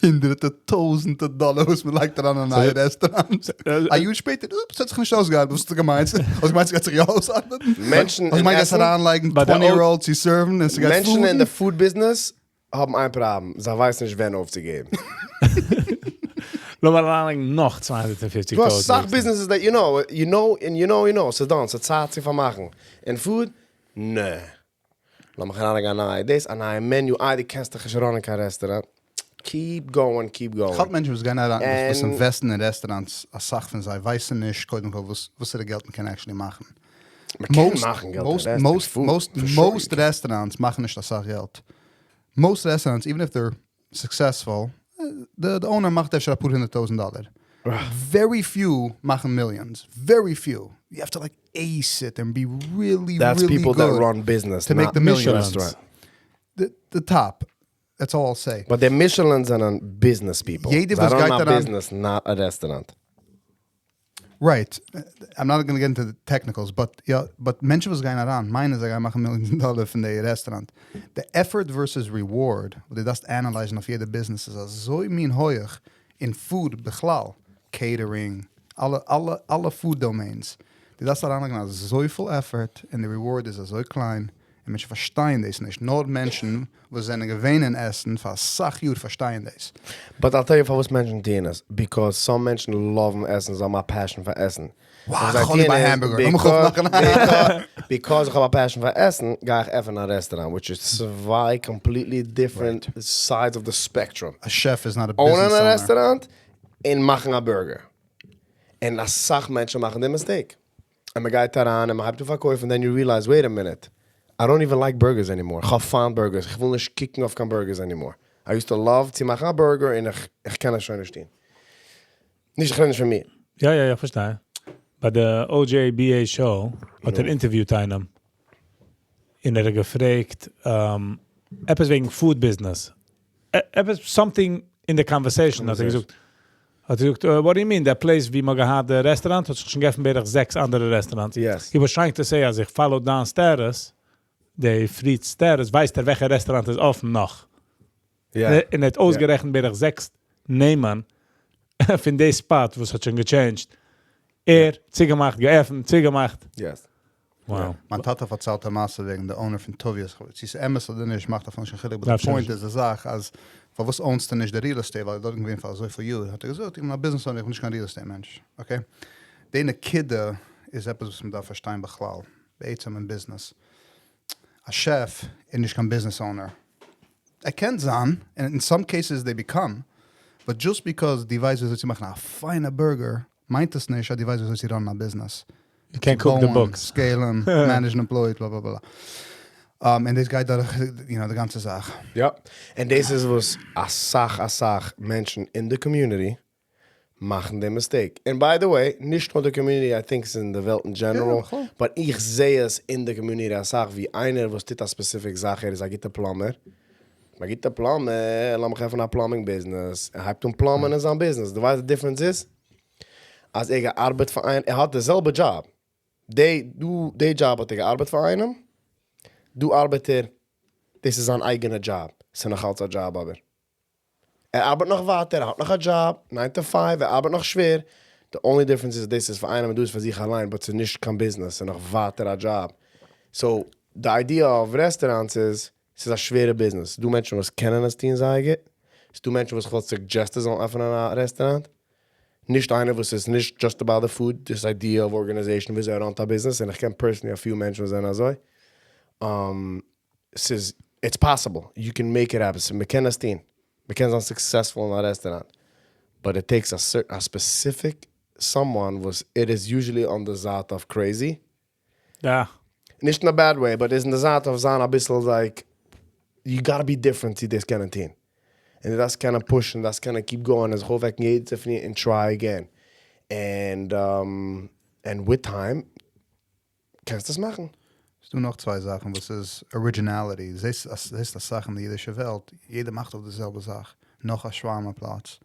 S2: הונדערטע טויזענטע דאלער וואס מען לייגט אריין אין א נייע רעסטוראנט, א יאר שפעטער, oops, ס'האט זיך נישט אויסגעארבעט, וואס האסטו געמיינט? האסט געמיינט ס'גייט זיך יא אויסארבעטן?
S1: מענטשן
S2: האסט געמיינט גייסט אריינלייגן 20 year old צו serve ן און ס'גייט
S1: מענטשן אין די food business האבן איין פראבלעם, זיי ווייסן נישט ווען אויפצוגעבן.
S3: לאמיר אריינלייגן נאך 250
S1: טויזנט. דו האסט סאך businesses that you know, you know און you know you know, ס'איז done, ס'איז צייט צו פארמאכן. אין food? נע. לאמיך אריינלייגן א נייע דאס, א נייע menu, איי דו קענסט דיך נישט run ען קיין רעסטוראנט. Keep going, keep going.
S2: כ'האלט מענטשן וואס גייען אריין, וואס invest ן אין restaurants, אסאך פון זיי ווייסן נישט קודם כל וואסערע געלט מ'קען actually מאכן.
S1: מ'קען מאכן געלט אין restaurant,
S2: most restaurants מאכן נישט אסאך געלט. Most restaurants, even if they're successful, די owner מאכט אפשר אפאר הונדערט טויזנט דאלער. Very few מאכן millions. Very few. You have to like ace it and be really
S1: That's
S2: really
S1: people that
S2: good
S1: run business,
S2: to make
S1: not
S2: the millions.
S1: restaurant.
S2: The top. That's all I'll say.
S1: But די Michelin זענען business people.
S2: יעדער
S1: זיי
S2: וואס
S1: run
S2: גייט
S1: א
S2: אריין
S1: business, not א restaurant.
S2: Right. I'm not gonna get into the technicals, but יא, but מענטשן וואס גייען אריין מיינען זיי גייען מאכן מיליאן דאלער פון די רעסטוראנט. די effort versus reward וואס דו דארפסט analyze ן אויף יעדע ביזנעס איז אזוי מין הויעך, אין food בכלל, catering, אלע אלע אלע food domains. דו דארפסט אריינלייגן אזויפיל effort און די reward איז אזוי קליין, און מענטשן פארשטייען דאס נישט, נאר מענטשן וואס זענען געווען אין עסן פאר אסאך יאר פארשטייען דאס.
S1: But I'll tell you פארוואס מענטשן טוען עס, because some מענטשן love ן עסן, זיי האבן א passion פאר עסן.
S2: Wow, איך האב ליב א hamburger, לאמיך אויפמאכן א.
S1: Because איך האב א passion פאר עסן, גיי איך עפענען א רעסטוראנט, which איז צוויי completely different sides of the spectrum.
S2: א chef איז not א business
S1: own ען א
S2: owner.
S1: רעסטוראנט און מאכן א burger. און אסאך מענטשן מאכן די mistake. און מען גייט אריין און מען הייבט אן פארקויפן, then you realize, wait a minute, I don't even like burgers anymore, איך האב פיינט burgers, איך וויל נישט קוקן אויף קיין burgers anymore. I used to love צו מאכן א burger און איך איך קען עס שוין נישט טון. נישט איך רעד נישט פון מיר.
S3: יא יא יא פארשטיי. ביי די OJBA show האט ער interview ט איינעם און ער האט געפרעגט עפעס וועגן food business, עפעס something אין די conversation האט ער געזאגט, האט ער געזאגט what do you mean, די place ווי מ'האט געהאט די רעסטוראנט האט זיך שוין געעפנט בערך זעקס אנדערע restaurants. He was trying to say אז איך follow דיין status, די פריד'ס status, ווייסט ער וועלכע רעסטוראנט איז אפן נאך. און ער האט אויסגערעכנט בערך זעקס נעמען פון די spot וואס האט שוין גע change ט. ער, צוגעמאכט, געעפנט, צוגעמאכט. Wow.
S2: מיין טאטע פארציילט א מעשה וועגן די owner פון טוביה'ס, צו ס'איז אמת אדער נישט מאכט אפילו נישט קיין חילוק, but די point איז די זאך אז פארוואס own סטו נישט די real estate ווייל ער איז דארטן געווען פאר אזויפיל יאר, האט ער געזאגט איך בין א business owner איך בין נישט קיין real estate מענטש, okay? די נקודה איז עפעס וואס מ'דארף פארשטיין בכלל, בעצם אין ביזנעס, א chef איז נישט קיין business owner, ער קען זיין, און in some cases they become, But just because דו ווייסט וויאזוי צו מאכן א פיינע burger, מיינט עס נישט אז דו ווייסט וויאזוי צו run ען א ביזנעס.
S3: You can't cook the books.
S2: Scale ן, manage ן employees, בלה בלה בלה. און דאס גייט דורך you know די גאנצע זאך.
S1: יא, און דאס איז וואס אסאך אסאך מענטשן אין די community מאכן די mistake. און by the way, נישט נאר די community, I think ס'איז אין די וועלט אין general, but איך זע עס אין די community אסאך ווי איינער וואס טוט א specific זאך, ער איז א גוטע plumber, א גוטע plumber, לאמיך עפענען א plumbing business, ער הייבט אן plumb ען אין זיין ביזנעס, דו ווייסט די difference איז? אז ער געארבעט פאר איינעם, ער האט די זעלבע דזשאב, די דא די דזשאב האט ער געארבעט פאר איינעם, דא ארבעט ער, דאס איז זיין אייגענע דזשאב, ס'איז נאך אלץ א דזשאב אבער ער ארבעט נאך ווייטער, ער האט נאך א דזשאב, nine to five, ער ארבעט נאך שווער, די only difference איז דאס איז פאר איינעם און דא איז פאר זיך אליין, but ס'איז נישט קיין ביזנעס, ס'איז נאך ווייטער א דזשאב. So די idea אויף restaurants איז, ס'איז א שווערע ביזנעס, ס'דא מענטשן וואס קענען עס טון זייער גוט, ס'דא מענטשן וואס כ'וואלט suggest ט זאלן עפענען א רעסטוראנט, נישט איינער וואס איז נישט just about the food, this idea of organization וויאזוי ער run ט א ביזנעס, און איך קען personally א few מענטשן וואס זענען אזוי. ס'איז, it's possible, you can make it happen, מ'קען עס טון, מ'קען זיין successful אין א רעסטוראנט, but it takes a specific someone וואס ער איז usually on די זייט of crazy.
S3: יא.
S1: נישט אין א bad way, but איז אין די זייט אויף זיין אביסל like, you gotta be different צו דאס קענען טון. און דו דארפסט קענען push ן, דארפסט קענען keep going און זיך אויפוועקן יעדן צופרי און try again. און און with time קענסטו עס מאכן.
S2: ס'דא נאך צוויי זאכן וואס איז originality, זעסט זעסט אסאך אין די אידישע וועלט, יעדער מאכט אויף די זעלבע זאך, נאך א שווארמע פלאץ,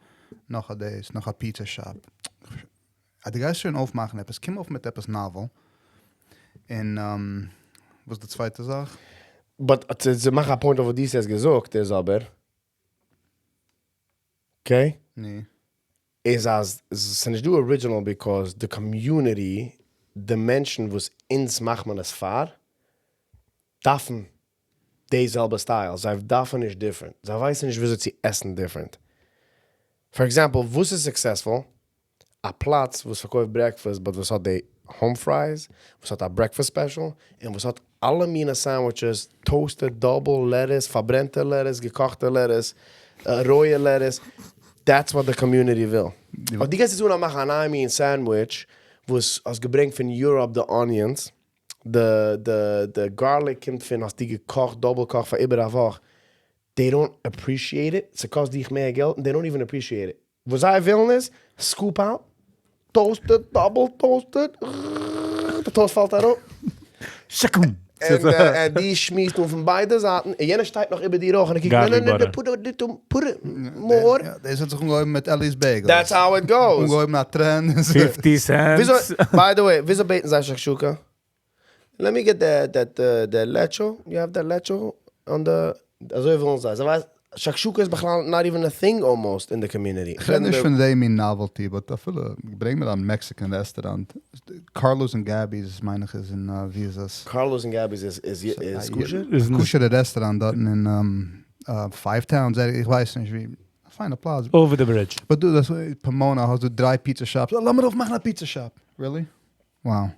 S2: נאך א דאס, נאך א pizza shop. אז דו גייסט שוין אויפמאכן עפעס, קום אויף מיט עפעס novel. און וואס איז די צווייטע זאך?
S1: But צו מאכן א point אויף וואס דו האסט געזאגט איז אבער, okay?
S2: נו.
S1: איז אז ס'נישט דא original because די community, די מענטשן וואס אונז מאכט מען עס פאר, דארפן די זעלבע style, זיי דארפן נישט different, זיי ווייסן נישט וויאזוי צו עסן different. For example, וואס איז successful? א פלאץ וואס פארקויפט breakfast but וואס האט די home fries, וואס האט א breakfast special, און וואס האט אלע מיני sandwiches, toasted, double, lettuce, פארברענטע lettuce, געקאכטע lettuce, רויע lettuce, that's what די community וויל. אויב דו גייסט יעצט אן מאכן א נייע מין sandwich וואס האסט געברענגט פון Europe די onions, די די די garlic קומט פון האסטו געקאכט double קאכט פאר איבער א וואך, they don't appreciate it, ס'קאסט דיך מער געלט און they don't even appreciate it. וואס זיי ווילן איז, scoop out, toasted, double toasted, די toast פאלט אראפ.
S3: שקם!
S1: און דו שמירסט אן פון ביידע זייטן, און יענער שטייט נאך איבער דיר אויך און ער קוקט, נע נע נע, put a little, put more.
S2: דאס האט זיך אנגעהויבן מיט Ellie's Bagels.
S1: That's how it goes.
S2: אנגעהויבן א trend.
S3: 50 cents.
S1: By the way, וויאזוי בעטן זיי שקשוקה? Let me get that the lecho, you have the lecho on the, אזוי ווילן זיי, זיי ווייסן, שקשוקה איז בכלל not even a thing almost אין די community.
S2: איך רעד נישט פון די מין novelty, but אפילו, ברענג מיר א Mexican רעסטוראנט, Carlo's און Gabby's מיין איך איז אין, ווי איז עס?
S1: Carlo's און Gabby's איז איז כשר?
S2: א כשר'ע רעסטוראנט דארטן אין Five Towns, איך ווייס נישט ווי, א פיינע פלאץ.
S3: Over the bridge.
S2: But דא, דאס Pomona האסט דא דריי pizza shops, לאמיר אויפמאכן א pizza shop! Really? Wow. און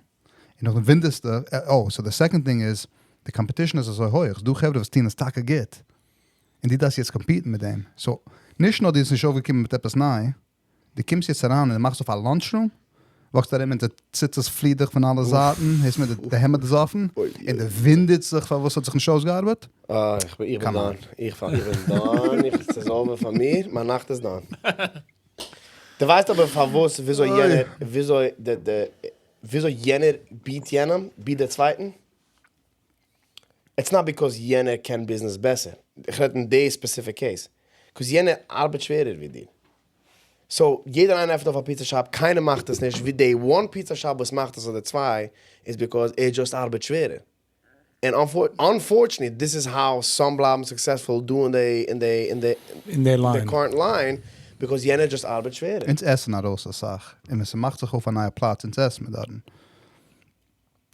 S2: נאכדעם וואונדערסטו, oh, so די second thing איז, די competition איז אזוי הויך, ס'דא חברה וואס טוען עס טאקע גוט, און דו דארפסט יעצט compete ן מיט דעם, so נישט נאר דו ביסט נישט אויפגעקומען מיט עפעס ניי, דו קומסט יעצט אריין און דו מאכסט אויף א lunch room, וואקסט ארום און די ציצית פליעט דיך פון אלע זייטן, הערסט מיר די העמד איז אפן, און דו וואונדערסט זיך פארוואס ס'האט זיך נישט אויסגעארבעט.
S1: אה, איך בין done, איך בין done, איך ס'איז over פאר מיר, מיין נאכט איז done. דו ווייסט אבער פארוואס וויאזוי יענער וויאזוי די די וויאזוי יענער beat יענעם beat די צווייטן? It's not because יענער קען ביזנעס בעסער, איך רעד אין די specific case, 'cause יענער ארבעט שווערער ווי דיר. So יעדער איינער עפענט אויף א pizza shop, קיינער מאכט עס נישט, ווי די one pizza shop וואס מאכט עס אדער צוויי איז because ער just ארבעט שווערער. און unfortunately this is how some בלייבן successful דא אין די אין די אין די
S3: אין די line.
S1: Current line, because יענער just ארבעט שווערער.
S2: אונז עסן ארויס אסאך, און ווען ס'מאכט זיך אויף א נייע פלאץ אונז עסן מיר דארטן.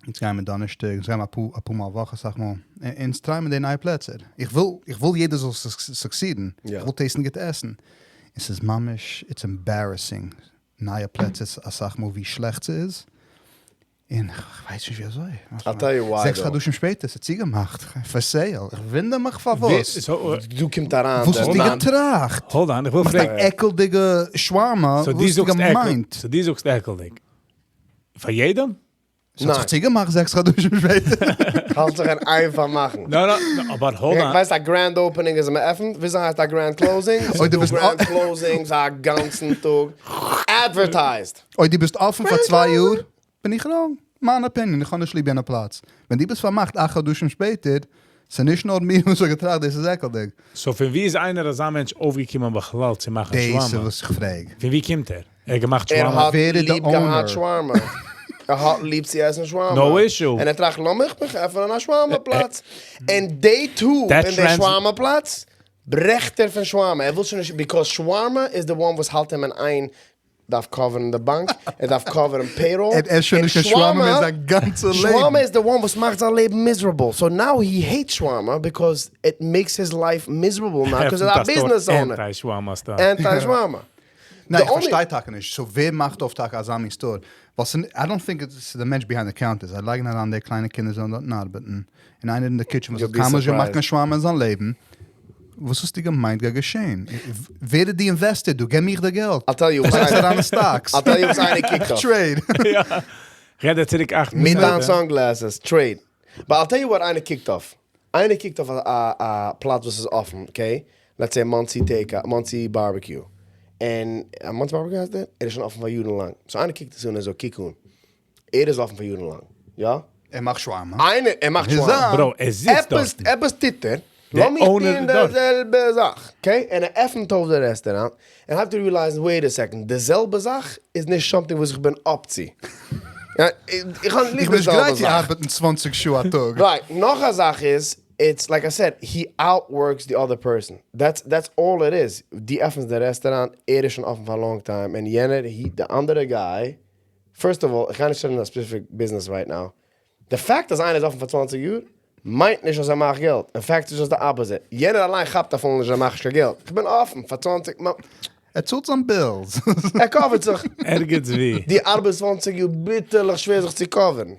S2: אונז גייען מיר דאנערשטאג, אונז גייען אפאר אפאר מאל א וואך אסאך מאל, און אונז try ען מיר די נייע פלעצער. איך וויל איך וויל יעדער זאל succeed ן, איך וויל taste ן גוטע עסן. און ס'איז ממש it's embarrassing נייע פלעצער אסאך מאל ווי שלעכט ס'איז. און כ'ווייס נישט ווי אזוי.
S1: I'll tell you why
S2: זעקס
S1: though.
S2: חדשים שפעטער, ס'איז צוגעמאכט for sale. איך וואונדער מיך פארוואס.
S1: דא קומט אריין
S2: וואס האסטו געטראכט?
S3: Hold on, איך וויל
S2: מאכסט
S3: פרעגן.
S2: א עקלדיגע שווארמא, וואס האסטו געמיינט?
S3: So דו זאגסט עקלדיג. פאר יעדעם?
S2: ס'האט זיך צוגעמאכט זעקס חדשים שפעטער.
S1: האלט זיך אין איין פארמאכן.
S3: No no, אבער hold on.
S1: ווייסט א grand opening איז מען עפנט, וויאזוי הייסט א grand closing?
S2: אוי דו ביסט
S1: grand closings א גאנצן טאג. Advertised.
S2: אוי דו ביסט אפן פאר צוויי יאר, בין איך wrong? מיין opinion, איך האב נישט ליב יענע פלאץ. ווען דו ביסט פארמאכט אכט חדשים שפעטער, ס'איז נישט נאר מיר וואס האט געטראכט דאס איז עקלדיג.
S3: So פון ווי איז איינער אזא מענטש אויפגעקומען בכלל צו מאכן
S2: דאס איז
S3: שווארמא?
S2: וואס איך פרעג.
S3: פון ווי קומט ער? ער האט געמאכט
S1: ער
S3: שווארמא?
S1: האט
S2: ווער איז די
S1: ליב געהאט
S2: owner?
S1: שווארמא. ער האט ליב צו עסן שווארמא.
S3: No issue.
S1: און ער טראכט לאמיך מיך עפענען א שווארמא פלאץ. און day two
S3: That
S1: אין די
S3: trans-
S1: שווארמא פלאץ ברעכט ער פון שווארמא. ער וויל שוין נישט because שווארמא איז די one וואס האלט אים אין איין דארף cover ן די באנק, ער דארף cover ן payroll.
S2: ער עסט שוין נישט קיין שווארמא מער זיין גאנצע לעבן.
S1: שווארמא איז די one וואס מאכט זיין לעבן miserable. So now he hates שווארמא because it makes his life miserable now because ער איז א business owner.
S3: Anti שווארמא store.
S1: Anti שווארמא.
S2: ניין, איך פארשטיי טאקע נישט. So ווער מאכט אויף טאקע אזא מין store? ווייל ס'איז, I don't think it's די מענטש behind the counter. זיי לייגן אריין די קליינע קינדער זאלן דארטן ארבעטן. און איינער אין די kitchen וואס האט קיינמאל נישט געמאכט קיין שווארמא אין זיין לעבן. וואס האסטו געמיינט גייט געשען? ווער איז די investor דא? געב מיך די געלט.
S1: I'll tell you
S2: איך
S1: וואס
S2: זעץ אריין אין stocks.
S1: I'll tell you וואס איינער קוקט אויף.
S2: Trade.
S3: יא. רעד ער צוריק אכט
S1: מיט
S3: מינוט.
S1: דיין sunglasses, trade. But I'll tell you what איינער קוקט אויף. איינער קוקט אויף א א פלאץ וואס איז אפן, okay? Let's say Monsey take Monsey barbecue. און Monsey barbecue הייסט דער? ער איז שוין אפן פאר יארן לאנג. So איינער קוקט עס אן און זאגט, קוק אן. ער איז אפן פאר יארן לאנג. יא?
S2: ער מאכט שווארמא.
S1: איינער, ער מאכט שווארמא.
S3: Bro, ער זיצט דארטן.
S1: עפעס טוט ער. לאמיך טון די זעלבע זאך. Okay? און ער עפנט אויף די רעסטוראנט, און הייבט אן realize ן, wait a second, די זעלבע זאך איז נישט something וואס איך בין up צו. איך האב ליב די זעלבע זאך.
S2: איך בין נישט גרייט צו ארבעטן צוואנציג שעה א טאג.
S1: Right. נאך א זאך איז, it's like I said, he outworks the other person. That's that's all it is. דו עפנסט די רעסטוראנט, ער איז שוין אפן פאר א long time, און יענער, he, די אנדערע guy, first of all, איך גיי נישט רעדן א specific business right now. די פאקט אז איינער איז אפן פאר צוואנציג יאר, מיינט נישט אז ער מאכט געלט. אין fact איז דאס די opposite. יענער אליין כאפט אפילו נישט אז ער מאכט נישט קיין געלט. איך בין אפן פאר צוואנציג מ.
S2: ער צאלט זיין bills.
S1: ער cover ט זיך.
S3: ערגעץ ווי.
S1: דו ארבעטסט צוואנציג יאר ביטערליך שווער זיך צו cover ן.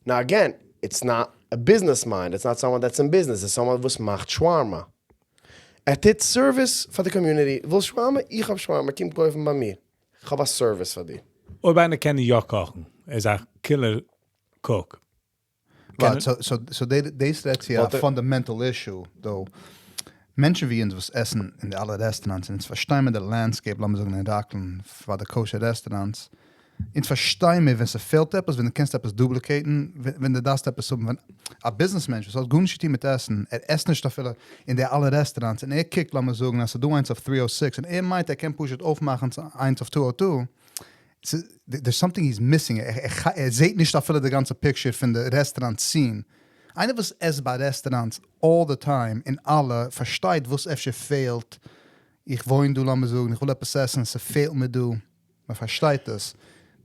S1: Now again, it's not a business mind, it's not someone that's in business, it's someone וואס מאכט שווארמא. ער טוט service פאר די community. ווילסט שווארמא? איך האב שווארמא, קום קויפן ביי מיר. איך האב א service פאר דיר.
S3: אויב איינער קען יא קאכן, ער איז א killer cook.
S2: ווארט, so דאס רעדט צו א fundamental issue דא. מענטשן ווי אונז וואס עסן אין די אלע restaurants, און אונז פארשטיין מיר די landscape, לאמיר זאגן אין ראקלענד, פאר די kosher restaurants, אונז פארשטיין מיר ווען ס'פעלט עפעס, ווען דו קענסט עפעס duplicate ן, ווען דו דארפסט עפעס האבן, ווען א ביזנעס מענטש וואס האט גארנישט צו טון מיט עסן, ער עסט נישט אפילו אין די אלע restaurants, און ער קוקט לאמיר זאגן אז ס'דא איינס אויף three oh six, און ער מיינט ער קען פשוט אויפמאכן איינס אויף two oh two, there's something he's missing, ער זעט נישט אפילו די גאנצע picture פון די restaurant scene. איינער וואס עסט ביי restaurants all the time און אלע, פארשטייט וואס אפשר פעלט, איך וואוין דא לאמיר זאגן, איך וויל עפעס עסן, ס'פעלט מיר דא, מען פארשטייט עס,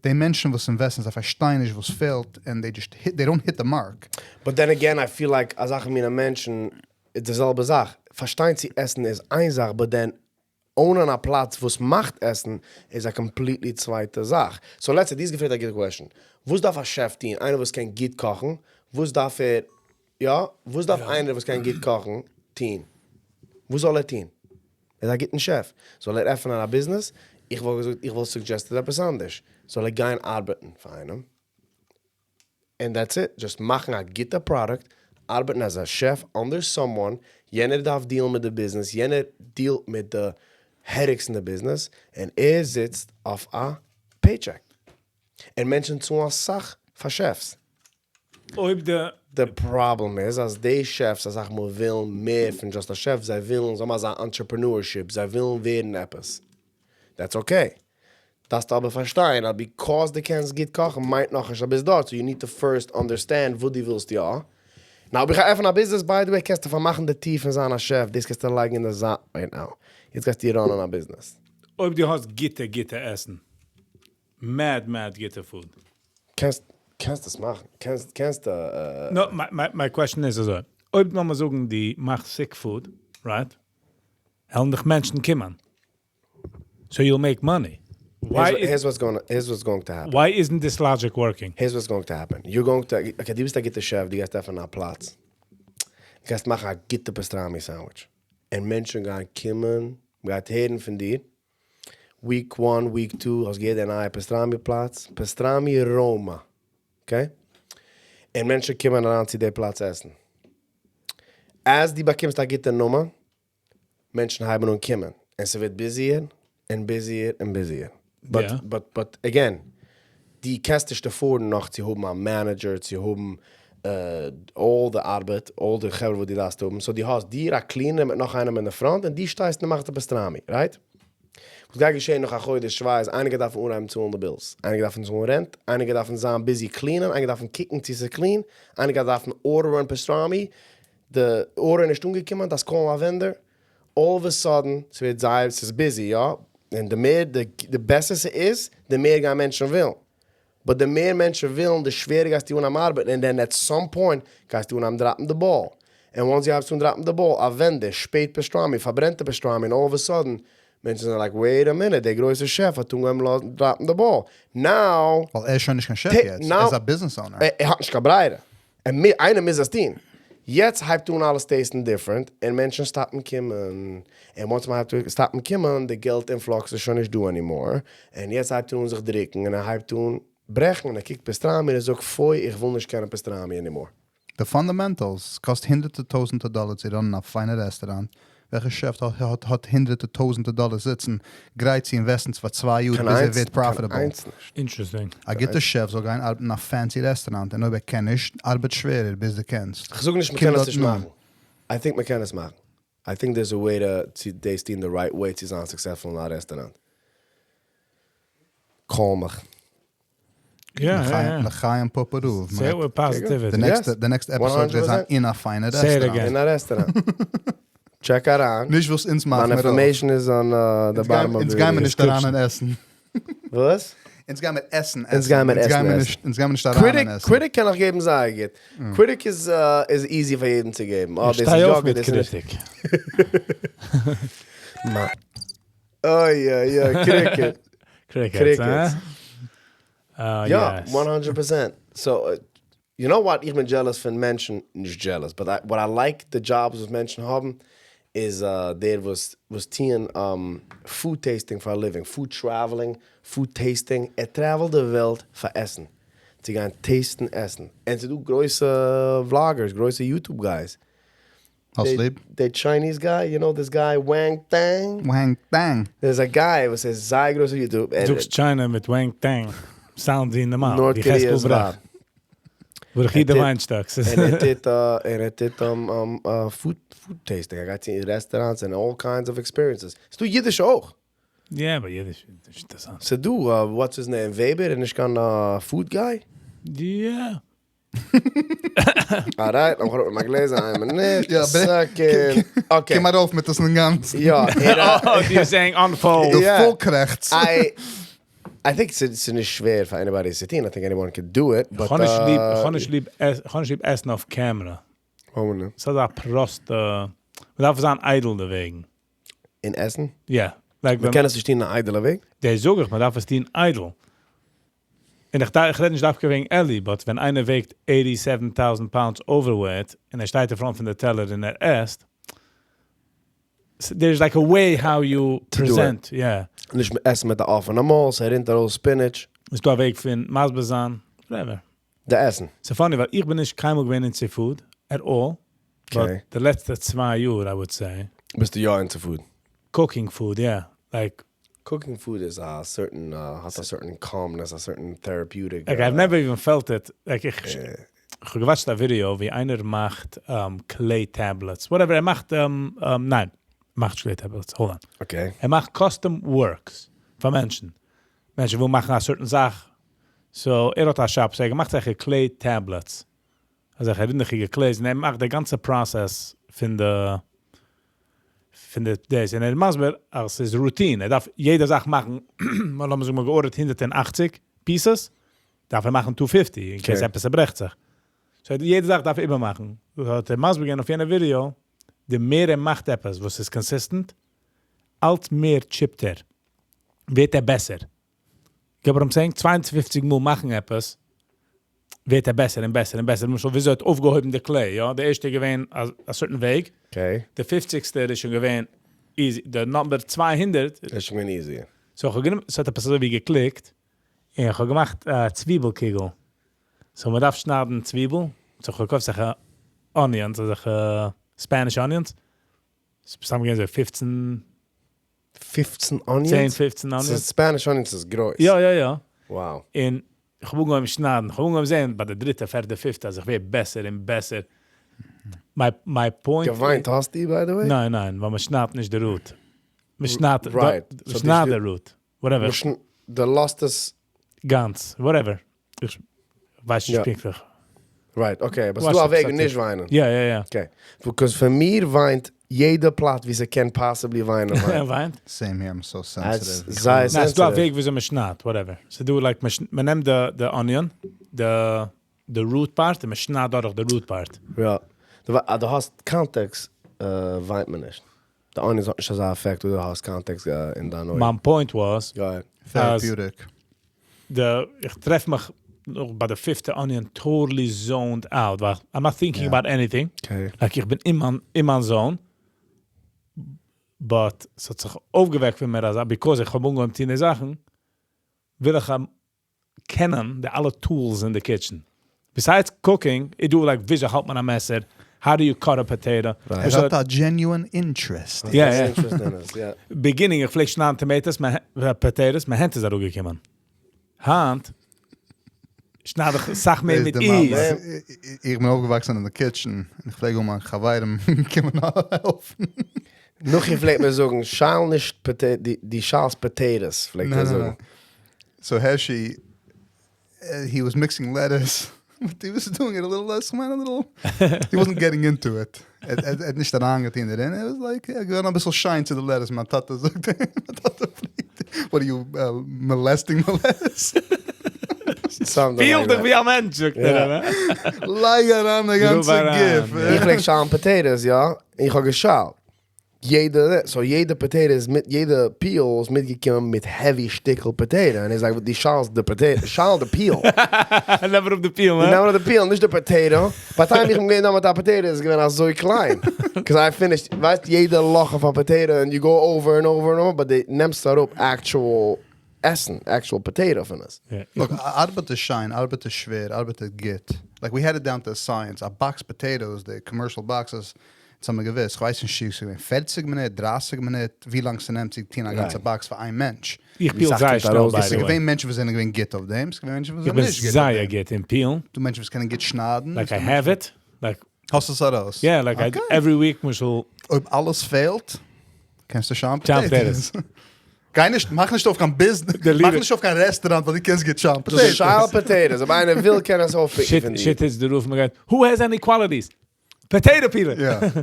S2: די מענטשן וואס invest ן זיי פארשטייען נישט וואס פעלט און they just hit, they don't hit the mark.
S1: But then again I feel like אזעלכע מינע מענטשן איז די זעלבע זאך, פארשטיין צו עסן איז איין זאך but then own ען א פלאץ וואס מאכט עסן איז א completely צווייטע זאך. So let's say, דו האסט געפרעגט א גוטע question, וואס דארף א שעף טון? איינער וואס קען גוט קאכן, וואס דארף ער, יא? וואס דארף איינער וואס קען גוט קאכן טון? וואס זאל ער טון? ער איז א גוטן שעף, זאל ער עפענען א ביזנעס? איך וואלט געזאגט, איך וואלט suggested עפעס אנדערש, זאל ער גיין ארבעטן פאר איינעם, און that's it, just מאכן א גוטע פראדוקט, ארבעטן as a chef under someone, יענער דארף deal ן מיט די ביזנעס, יענער deal ט מיט די headaches אין די ביזנעס, און ער זיצט אויף א paycheck. און מענטשן צאלן אסאך פאר chefs.
S3: אויב די.
S1: די פראבלעם איז אז די chefs אסאך מאל ווילן מער פון just א שעף, זיי ווילן, זיי האבן אזא entrepreneurship, זיי ווילן ווערן עפעס. That's okay. דארפסט אבער פארשטיין אז because דו קענסט גוט קאכן מיינט נאכנישט אז ביסט דארט, so you need to first understand וואס דו ווילסט יא. Now אויב איך גיי עפענען א ביזנעס, by the way קענסטו פארמאכן די טיר פון זיין א שעף, דאס קענסטו לייגן אין די זייט right now. יעצט גייסטו run ען א ביזנעס.
S3: אויב דו האסט גוטע גוטע עסן. Mad mad גוטע food.
S1: קענסט קענסט עס מאכן, קענסט קענסט.
S3: No, my question איז אזוי, אויב לאמיר זאגן דו מאכסט sick food, right? העלן דיך מענטשן קומען. So you'll make money. Why
S1: Here's,
S3: is,
S1: here's what's going here's what's going to happen.
S3: why isn't this logic working?
S1: Here's what's going to happen. You're going to okay, דו ביסט א גוטער chef, דו גייסט עפענען א פלאץ. דו גייסט מאכן א גוטע pastrami sandwich. און מענטשן גייען קומען, מ'גייט הערן פון דיר. Week 1, week 2, האסט געהערט די נייע pastrami פלאץ, Pastrami Roma. Okay? און מענטשן קומען אריין צו די פלאץ עסן. אז דו באקומסט א גוטע נאמען, מענטשן הייבן אן קומען. און ס'ווערט busier and busier and busier. But, but again, דו קענסט נישט afford ן נאך צו האבן א manager, צו האבן all the ארבעט, all the חברה וואס דו דארפסט האבן. So דו האסט דיר א cleaner מיט נאך איינעם אין די front און דו שטייסט און מאכסט די pastrami, right? וואס גייט געשען נאך א חודש, צוויי, איז איינער דארף אנהייבן צאלן די bills. איינער דארף צאלן rent, איינער דארף זיין busy clean ען, איינער דארף קוקן צו ס'איז clean, איינער דארף order ן pastrami, די order נישט אנגעקומען, דאס call ן א vendor. All of a sudden, ס'ווערט זייער, ס'איז busy, יא? און די מער, די בעסער ס'איז, די מער גייען מענטשן ווילן. But די מער מענטשן ווילן, די שווערער גייסטו אנהייבן ארבעטן. And then at some point, גייסטו אנהייבן drop ן the ball. And once you have to drop ן the ball, א vendor, שפעט pastrami, פארברענטע pastrami, and all of a sudden, מענטשן זענען like, wait a minute, דער גרויסער chef האט אנגעהויבן drop ן the ball. Now,
S2: ווייל ער איז שוין נישט קיין chef יעצט. ער איז א business owner.
S1: ער האט נישט קיין ברירה. און איינער מוז עס טון. יעצט הייבט אן אלעס taste ן different, און מענטשן stop ן קומען. און once מען הייבט אן stop ן קומען, די געלט influx איז שוין נישט דא anymore. און יעצט הייבט ער אן זיך דריקן, און ער הייבט אן ברעכן, און ער קוקט pastrami און ער זאגט, פוי, איך וויל נישט קענען pastrami anymore.
S2: The fundamentals קאסט הונדערטער טויזנטער דאלאר צו run ען א פיינע רעסטוראנט. וועלכע chef האט הונדערטער טויזנטער דאלאר זיצן, גרייט צו invest ן פאר 2 יאר
S1: קיין
S2: ביז ער
S1: איינס,
S2: ווערט
S1: קיין
S2: profitable?
S1: איינס נישט.
S3: Interesting.
S2: א גוטער chef זאל גיין ארבעטן אין א fancy רעסטוראנט, און אויב ער קען נישט, ארבעט שווערער ביז דו קענסט.
S1: איך זאג נישט, מען
S2: קומט
S1: קען עס
S2: דארט
S1: נישט
S2: אן.
S1: מאכן. I think מען קען עס מאכן. I think there's a way to דאס טון the right way צו זיין successful אין א רעסטוראנט. Call מיך.
S2: לחיים פאפא רב.
S3: Say it with positivity.
S2: The next episode וועט זיין
S1: 100%.
S2: אין א פיינע
S3: Say it
S2: רעסטוראנט.
S3: again.
S1: אין א רעסטוראנט. Check אריין.
S2: נישט וואס אונז מאכן
S1: מיין
S2: מיר אויף.
S1: information is on the bottom of
S2: אונז
S1: the
S2: גייען מיר נישט אריין
S3: description.
S2: אין עסן.
S1: וואס?
S2: אונז גייען מיר עסן, עסן.
S1: אונז גייען מיר
S2: אונז
S1: עסן,
S2: גייען מיר
S1: עסן.
S2: נישט, אונז גייען מיר נישט אריין אין
S1: Critic,
S2: עסן.
S1: Critic קען איך געבן זייער גוט. Critic איז easy פאר יעדן צו געבן. Oh,
S3: איך
S1: דאס איז
S3: שטיי אויף
S1: יא גוט,
S3: מיט
S1: דאס איז נישט.
S3: Critic.
S1: אוי, אוי, אוי, cricket.
S3: Crickets,
S1: Crickets.
S3: huh?
S1: Ja,
S3: Yes.
S1: 100%. So, you know what? איך בין jealous פון מענטשן, נישט jealous, but what I like the jobs וואס מענטשן האבן, איז דער וואס טוען food tasting for a living, food traveling, food tasting. ער travel ט די וועלט פאר עסן. צו גיין taste ן עסן. און ס'דא גרויסע vloggers, גרויסע YouTube guys.
S2: האסט ליב?
S1: The Chinese guy, you know this guy, Wang Tang?
S2: Wang Tang.
S1: There's a guy וואס איז זייער גרויס אויף YouTube.
S3: זאגסט China מיט Wang Tang. Sound ווי אין די מויל.
S1: North
S3: די
S1: Korea
S3: חזקאל
S1: איז
S3: בראך.
S1: וואר.
S3: וואו איך יעדע
S1: ער טוט-
S3: וויינשטאק.
S1: און ער טוט food tasting. ער גייט צו restaurants and all kinds of experiences. ס'דא אידיש אויך.
S3: Yeah, but אידיש איז אינטערעסאנט.
S1: ס'דא, what's his name, Weber, און נישט קיין food guy?
S3: Yeah.
S1: Alright, I'm gonna מיין גלעזער איין מינוט.
S2: Ja,
S1: Second. Okay.
S2: קום ארויף מיט דאס גאנצן.
S1: יא, ער,
S3: Oh, you're saying unfold.
S2: דו
S1: Yeah.
S2: פולקרעכטס.
S1: I think it's נישט שווער for anybody צו טון. I think anyone can do it. But,
S3: איך האב נישט ליב, איך האב נישט ליב, איך האב נישט ליב עסן אויף camera.
S1: ווארום נישט?
S3: ס'איז א פראסטע, מ'דארף זיין איידל דערוועגן.
S1: אין עסן?
S3: Yeah. Like,
S1: מען
S3: ווען-
S1: קען עס נישט טון אין אן איידעלע וועג?
S3: דער זאג איך, מ'דארף עס טון איידל. און איך רעד נישט דווקא וועגן Eli, but ווען איינער וועגט 87,000 pounds overweight און ער שטייט אין front פון די טעלער און ער עסט, there's like a way how you
S1: To do it.
S3: present. Yeah.
S1: נישט מיט עסן מיט די אפענע מויל, ס'רינט ארויס spinach.
S3: איז דא א וועג פון מסביר זיין, whatever.
S1: די עסן.
S3: So funny, ווייל איך בין נישט קיינמאל געווען into food at all. But די לעצטע 2 יאר, I would say.
S1: ביסטו יא into food?
S3: Cooking food, yeah. Like,
S1: Cooking food is a certain, האט a certain calmness, a certain therapeutic.
S3: Like I've never even felt it. Like איך איך האב גע watch ט א ווידעא ווי איינער מאכט clay tablets. Whatever, ער מאכט, ניין, מאכט clay tablets, hold on. ער מאכט custom works פאר מענטשן. מענטשן ווילן מאכן א certain זאך. So, ער האט א shop, so ער מאכט אזעלכע clay tablets. אזעלכע רינדעכיגע clays, און ער מאכט די גאנצע process פון די דאס. און ער מסביר, אז ס'איז routine. ער דארף יעדע זאך מאכן, מאל האבן זיי מאל גע order ט 180 pieces, דארף ער מאכן 250, in case עפעס צעברעכט זיך. So יעדע זאך דארף ער איבערמאכן. האט ער מסביר געווען אויף יענע ווידעא, די מער ער מאכט עפעס, וואס איז consistent, אלץ מער chip ט ער. ווערט ער בעסער. Get what I'm saying? 52 מאל מאכן עפעס, ווערט ער בעסער און בעסער און בעסער. למשל, וויאזוי האט אויפגעהויבן די clay, יא? די ערשטע געווען א א certain וועג.
S1: Okay.
S3: די 50סטע איז שוין געווען easy. די number 200
S1: איז שוין געווען easy.
S3: So איך האב גענומען, ס'האט עפעס אזוי ווי געקליקט, און איך האב געמאכט א צוויבל קיגל. So מ'דארף שניידן צוויבל, so איך האב געקויפט אזעלכע onions, אזעלכע Spanish onions. ס'איז געווען אזוי 15,
S1: 15
S3: 10,
S1: onions?
S3: 15 onions.
S1: Spanish onions איז גרויס.
S3: יא.
S1: Wow.
S3: און איך האב אנגעהויבן שניידן. איך האב אנגעהויבן זען ביי די דריטע, פערטע, פיפטע, אז איך ווער בעסער און בעסער. My point
S1: געוויינט האסטו, by the way?
S3: ניין, ווייל מ'שניידט נישט די root. מ'שניידט
S1: Right.
S3: מ'שניידט די root. Whatever.
S1: דו לאזט עס
S3: גאנץ. Whatever. איך ווייס נישט
S1: יא.
S3: פונקטליך.
S1: Right, okay. אבער
S3: וואס
S1: ס'דא א וועג
S3: פסק
S1: נישט וויינען.
S3: יא.
S1: Okay. Because פאר מיר וויינט יעדע פלאץ ווי ס'קען possibly וויינען. וויינט.
S3: וויינט?
S2: Same here, I'm so sensitive.
S1: זייער
S3: ניין, ס'דא א
S1: sensitive.
S3: וועג וויאזוי מ'שניידט, whatever. ס'דא, like, מ'נעמט די onion, די root part, און מ'שניידט דורך די root part.
S1: יא. דו האסט contacts, וויינט מען נישט. די onions האט נישט אזא effect, דו האסט contacts אין דיין אויג.
S3: מיין point was,
S1: Go ahead.
S2: Therapeutic.
S3: איך טרעף מיך נאך ביי די fifth onion totally zoned out, ווייל I'm not thinking about anything. Like, איך בין אין מיין zone, but ס'האט זיך אויפגעוועקט פון מיר, אז because איך האב אנגעהויבן טון די זאכן, וויל איך קענען די אלע tools in the kitchen. Besides cooking, איך דא like, וויאזוי האלט מען א מעסער, how do you cut a potato?
S2: ער האט א genuine interest.
S3: Yeah.
S1: Interest in us, yeah.
S3: Beginning, איך פלעג שניידן tomatoes, מיין potatoes, מיין הענט איז אראפגעקומען. היינט, שנייד איך אסאך מער
S2: איז
S3: מיט
S2: די מאמע.
S3: ease.
S2: איך בין אויפגעוואקסן אין די kitchen. און איך פלעג מיינע חברים קומען העלפן.
S1: נאך איך פלעגט מיר זאגן, שייל נישט די שיילסט potatoes, פלעגט ער
S2: ניין,
S1: זאגן.
S2: ניין. So Hershey, he was mixing lettuce, but he was doing it a little less, man, a little. He wasn't getting into it. ער האט נישט אריינגעטון דערין. It was like, yeah, געווען א ביסל shine to the lettuce. מיין טאטע זאגט, מיין טאטע פרעגט, what are you, molesting the lettuce?
S1: Something
S3: פיל
S1: like
S3: דיך
S1: that.
S3: ווי א מענטש, זאגט ער,
S1: Ja.
S3: ne?
S2: לייג אריין די גאנצע
S3: גראב אריין,
S2: גוף.
S3: ja.
S1: איך פלעג שיילן potatoes, יא. איך האב געשיילט. יעדע, so יעדע potato איז מיט, יעדע peel איז מיטגעקומען מיט heavy שטיקל potato. And it's like, די שיילסט the potato, שייל the peel.
S3: נעם אראפ די peel, ne?
S1: נעם אראפ the peel, נישט the potato. By the time איך בין געווען דא מיט א potato, איז געווען אזוי קליין. Because I finished, ווייסט, יעדע לאך אויף א potato and you go over and over and over, but די נעמסט אראפ actual עסן, actual potato פון עס.
S3: Yeah.
S2: Look, ארבעט איז שיין, ארבעט איז שווער, ארבעט איז גוט. Like we had it down to a science. A box potatoes, the commercial boxes, דאס האבן מיר געוואוסט. איך ווייס נישט, ס'איז געווען 40 מינוט, 30 מינוט, ווי לאנג ס'נעמט צו טון א גאנצע box פאר איין מענטש.
S3: איך
S1: ווי
S3: peel
S1: סאך
S3: זייער
S1: קומט
S3: שנעל,
S1: ארויס?
S3: by
S2: עס
S3: the
S2: איז
S3: way.
S2: געווען מענטשן, וואס זענען געווען גוט אויף דעם. עס איז געווען מענטשן, וואס
S3: איך
S2: זענען
S3: בין
S2: נישט גוט אויף
S3: זייער
S2: דעם.
S3: גוט אין peelen.
S2: דא מענטשן, וואס קענען גוט שניידן.
S3: Like I have it. Like,
S2: האסט עס ארויס?
S3: yeah, like I,
S2: Okay.
S3: every week מוז
S2: אויב אלעס פעלט, קענסטו שיילן
S3: שיילן
S2: potatoes. גיי נישט, מאך נישט אויף קיין business,
S3: דער
S2: מאך
S3: ליבער-
S2: נישט אויף קיין restaurant, ווייל דו קענסט גוט שיילן
S1: דאס איז
S2: potatoes.
S1: שייל potatoes, אבער איינער וויל קען עס אויפפיקן
S3: Shit,
S1: פון דיר.
S3: shit איז דער רוף, מ'גייט, who has any qualities? Potato peeler.
S2: Yeah.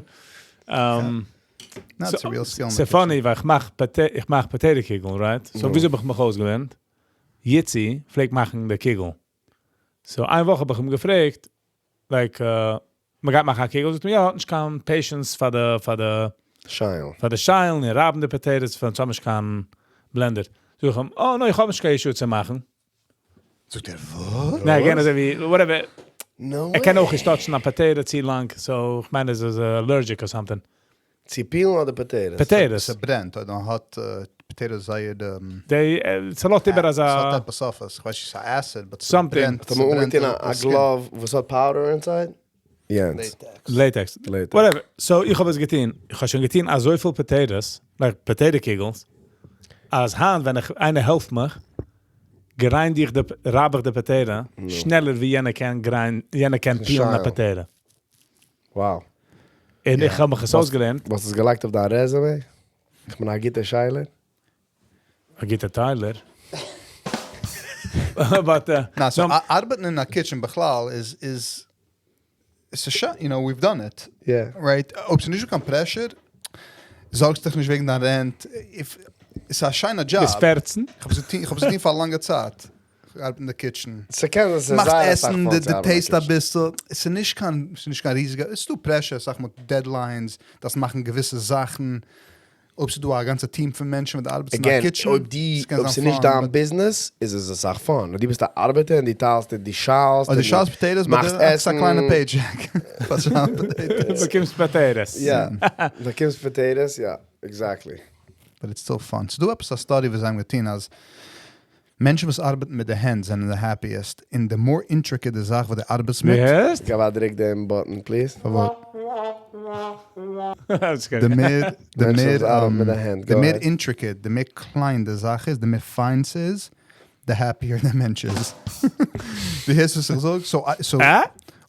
S2: No, it's a real skill in the
S3: ס'איז
S2: kitchen.
S3: funny, ווייל איך מאך pota- איך מאך potato קיגל, right? So, וויאזוי האב איך מיך אויסגעלערנט? יצי פלעגט מאכן די קיגל. So, איין וואך האב איך אים געפרעגט, like, מ'גייט מאכן א קיגל, זאגט ער מיר, יא, האט נישט קיין patience פאר די, פאר די,
S1: שיילן.
S3: פאר די שיילן, און רייבן די potatoes, פאר נישט קיין blender. זאג איך אים, oh, no, איך האב נישט קיין issue צו מאכן.
S2: זאגט ער, וואס?
S3: ניין, again, אזוי ווי, whatever.
S1: No
S3: ער קען
S1: way.
S3: אויך נישט touchen א potato צו לאנג, so איך מיין, ער איז allergic or something.
S1: צו peelen אדער potatoes?
S3: Potatoes.
S2: ס'ברענט, אדער האט potatoes זייער
S3: די, ס'לאזט איבער אזא
S2: ס'האט עפעס אויף עס, איך ווייס נישט, ס'איז acid, but
S3: Something.
S2: ס'ברענט.
S1: האט מען
S2: ס'ברענט
S1: אנגעטון א
S2: די skin.
S1: glove, וואס האט powder inside? יענץ.
S2: Latex.
S3: Latex.
S1: Latex.
S3: Whatever. So, איך האב עס געטון. איך האב שוין געטון אזויפיל potatoes, like potato קיגלס, אז היינט, ווען איך, איינער העלפט מיך, grind איך די, רייב איך די potato, שנעלער ווי יענער קען grind, יענער קען peelen א
S1: שיילן.
S3: potato.
S1: Wow.
S3: און איך האב מיך עס אויסגעלערנט.
S1: וואס איז געלייגט אויף דיין resume? איך בין א גוטער שיילער.
S3: א גוטער טיילער. But,
S2: Na, so
S3: no,
S2: ארבעטן אין א kitchen בכלל is it's a shot, we've done it.
S1: Yeah.
S2: Right? אויב ס'איז נישט קיין pressure, זארגסט דיך נישט וועגן דיין rent. If it's א שיינע job.
S3: ביז 14.
S2: איך האב עס געטון, איך האב עס געטון פאר א לאנגע צייט. איך ארבעט אין די kitchen.
S1: ס'קען זיין, ס'איז
S2: מאכט
S1: זייער אסאך
S2: עסן,
S1: fun
S2: די
S1: צו ארבעטן אין
S2: taste א
S1: kitchen.
S2: ביסל. עס איז נישט קיין, עס איז נישט קיין ריזיגע, עס איז דא pressure, זאג מאל deadlines, דאס מאכן געוויסע זאכן. אויב ס'איז דא א גאנצע team פון מענטשן וואס דו ארבעטסט אין א
S1: Again,
S2: kitchen,
S1: אויב די,
S2: עס קען
S1: אויב
S2: זיין
S1: ס'איז נישט
S2: fun,
S1: דיין
S2: but-
S1: business, איז עס אסאך fun. אויב דו ביסט א ארבעטער און דו טיילסט און דו שיילסט
S2: אדער
S1: און
S2: שיילסט potatoes, but
S1: מאכסט
S2: דו האסט א
S1: עסן.
S2: קליינע paycheck. פאר שיילן potatoes.
S3: באקומסט potatoes.
S1: יא, באקומסט potatoes, יא, exactly.
S2: But it's still fun. ס'איז דא עפעס א study וואס זיי האבן געטון אז מענטשן וואס ארבעטן מיט די הענט זענען די happiest, און the more intricate די זאך וואס דו ארבעטסט מיט.
S3: ווי הייסט?
S1: געב א דריק דעם button please.
S2: פארוואס? די מער, די
S1: מענטשן וואס
S2: מער,
S1: ארבעטן מיט די הענט,
S2: די
S1: go
S2: מער
S1: ahead.
S2: intricate, די מער קליין די זאך איז, די מער פיין ס'איז, די happier דער מענטש איז. דו הערסט וואס איך זאג? So, so,
S3: אה?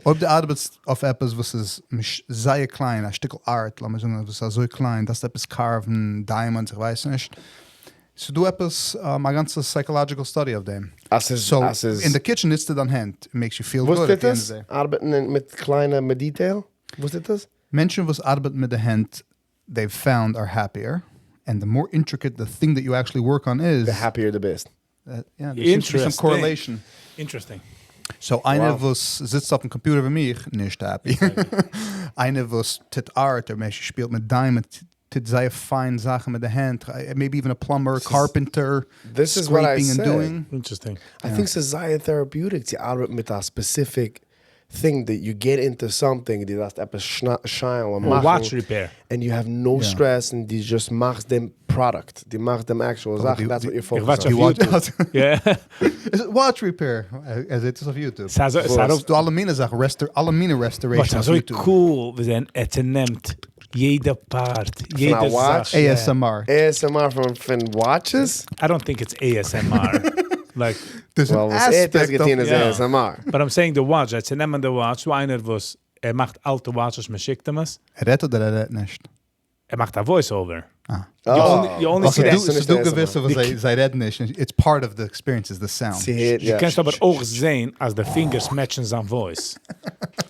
S2: אויב דו ארבעטסט אויף עפעס וואס איז זייער קליין, א שטיקל art, לאמיר זאגן וואס איז אזוי קליין, דארפסט עפעס carve ן, diamonds, איך ווייס נישט. ס'איז דא עפעס א גאנצע psychological study אויף דעם.
S1: אז ס'איז,
S2: So,
S1: אז ס'איז.
S2: אין די kitchen נוצטו דיין הענט, it makes you feel
S1: וואס
S2: good
S1: טוט
S2: at the end
S1: עס?
S2: of the day.
S1: ארבעטן אין מיט קליינע, מיט detail? וואס טוט עס?
S2: מענטשן וואס ארבעטן מיט די הענט, they've found are happier, and the more intricate the thing that you actually work on is,
S1: The happier דו ביסט.
S2: Yeah, there seems to be some
S3: Interesting.
S2: correlation.
S3: Interesting.
S2: So איינער
S1: Wow.
S2: וואס זיצט אויפן computer ווי מיך, נישט happy. איינער וואס טוט art, אדער מענטש שפילט מיט diamond, טוט זייער פיין זאכן מיט די הענט, maybe even a plumber, carpenter,
S1: This is what I
S2: scraping and
S1: said.
S2: doing.
S3: Interesting.
S1: I think ס'איז זייער therapeutic צו ארבעטן מיט א specific thing that you get into something, דו דארפסט עפעס שיילן און מאכן.
S3: Watch repair.
S1: And you have no
S2: Yeah.
S1: stress און דו just מאכסט דעם product, דו מאכסט דעם actual זאך,
S2: די-
S1: that's
S2: די-
S1: what you're
S3: איך watch
S1: focused on.
S3: אויף
S2: די watch-
S3: YouTube. Yeah.
S2: Is it watch repair? ער זעט עס אויף YouTube.
S3: ס'איז אזוי-
S2: דא אלע מיני זאכן, אלע מיני restoration
S3: וואס
S2: אויף
S3: אזוי
S2: YouTube.
S3: cool, ווי זיי ער צענעמט יעדע part, יעדע
S1: א watch?
S3: זאך.
S2: ASMR.
S1: ASMR פון watches?
S3: I don't think it's ASMR. Like,
S2: There's an
S1: Well, וואס ער האט
S2: aspect
S1: געטון
S2: of-
S1: איז
S3: Yeah.
S1: ASMR.
S3: But I'm saying the watch, ער צענעמען די watch, דא איינער וואס ער מאכט אלטע watches, מען שיקט אים עס.
S2: ער רעדט אדער ער רעדט נישט?
S3: ער מאכט א voice over.
S2: Ah.
S3: You only, you only
S2: Okay,
S3: see that.
S2: ס'איז
S1: נישט
S2: דא
S1: ASMR.
S2: געוויסע וואס זיי רעדן נישט. It's part of the experience is the sound.
S1: זי הערט,
S3: דו
S1: יא.
S3: קענסט אבער אויך זען, אז די fingers match ן זיין voice.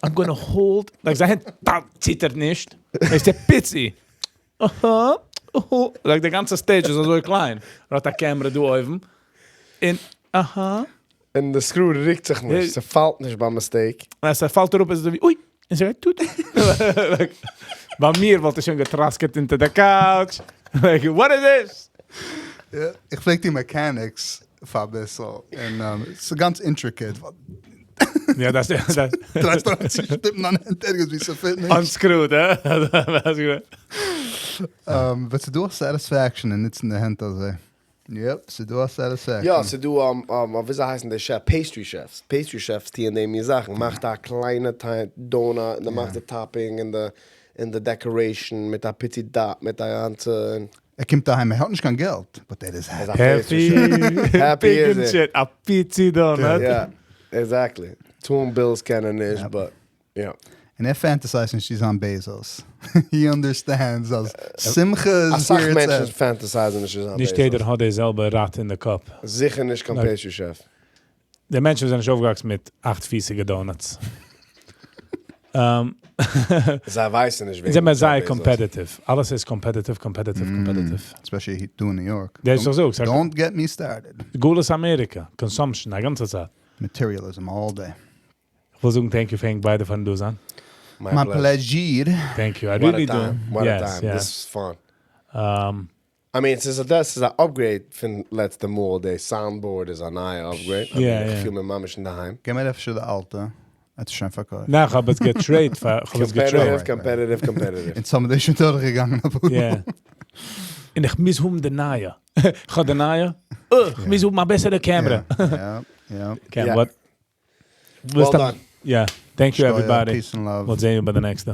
S3: I'm gonna hold, like זיין הענט ציטערט נישט. ער איז דער פיצי. אהא, אהא. Like די גאנצע stage איז אזוי קליין. ער האט א camera דא אויבן. און, אהא.
S1: און די screw רוקט זיך נישט, ס'פאלט נישט ביי mistake.
S3: אז ער פאלט אראפ איז אזוי ווי, אוי! און זי גייט טוט. Like, ביי מיר וואלט ער שוין געטראסקעט אונטער די couch. Like, what is this?
S2: יא, איך פלעג טון mechanics פאר אביסל, און ס'איז גאנץ intricate.
S3: יא, דאס איז, דאס.
S2: טרייסט אריין צו שטופן אן הענט ערגעץ ווי ס'fit נישט.
S3: Unscrewed, הא?
S2: But ס'דא א satisfaction אין נוצן די הענט אזוי. Yep, ס'דא א satisfaction.
S1: יא, ס'דא, וויאזוי הייסן די chef? Pastry chefs. Pastry chefs טוען די מין זאכן. מאכט א קליינע donut, און דו מאכסט די topping און די, און די decoration מיט א פיצי dot, מיט א גאנצע.
S2: ער קומט אהיים, ער האט נישט קיין געלט, but ער איז happy.
S3: Happy.
S1: Happy איז ער.
S3: א פיצי donut.
S1: יא, exactly. טון bills קען ער נישט, but, יא.
S2: און ער fantasize נישט צו זיין Bezos. He understands אז שמחה איז
S1: אסאך
S2: where it's
S1: מענטשן
S2: at.
S1: fantasize ן נישט צו זיין
S3: נישט
S1: Bezos.
S3: יעדער האט די זעלבע ראט אין די קאפ.
S1: זיכער נישט קיין pastry chef.
S3: די מענטשן זענען נישט אויפגעוואקסן מיט אכט-פיסיגע donuts.
S1: זיי ווייסן נישט וועגן
S3: זיי זענען זייער
S1: Bezos.
S3: competitive. אלעס איז competitive, competitive, competitive.
S2: Especially דא אין New York.
S3: דאס איז אזוי, זאג-
S2: Don't get me started.
S3: גלות אמעריקע, consumption, א גאנצע צייט.
S2: Materialism all day.
S3: איך וויל זאגן thank you פאר ענק ביידע פארן דא זיין.
S1: My
S2: My
S1: pleasure.
S2: pleasure.
S3: Thank you. I
S1: What
S3: really
S1: a time.
S3: do.
S1: What a
S3: Yes,
S1: time.
S3: yeah.
S1: This is fun.
S3: Um,
S1: I mean, ס'איז א, דאס איז א upgrade פון לעצטע מאל. די soundboard איז א נייע upgrade. I mean,
S3: Yeah,
S1: איך
S3: yeah.
S1: פיל מיר ממש אינדערהיים.
S2: גיב מיר אפשר די אלטע. האט שוין פארקויפט.
S3: ניין, איך האב עס גע trade פאר, איך האב עס גע trade.
S1: Competitive, competitive, competitive.
S2: און some שוין דורכגעגאנגען.
S3: Yeah. און איך מוז האבן די נייע. איך האב די נייע. איך מוז האבן א בעסערע camera.
S2: Yeah, yeah.
S3: Okay,
S1: Yeah.
S3: what?
S1: Well done.
S3: Yeah. Thank you,
S2: Shkoya,
S3: everybody.
S2: Peace and love.
S3: We'll see you by the next.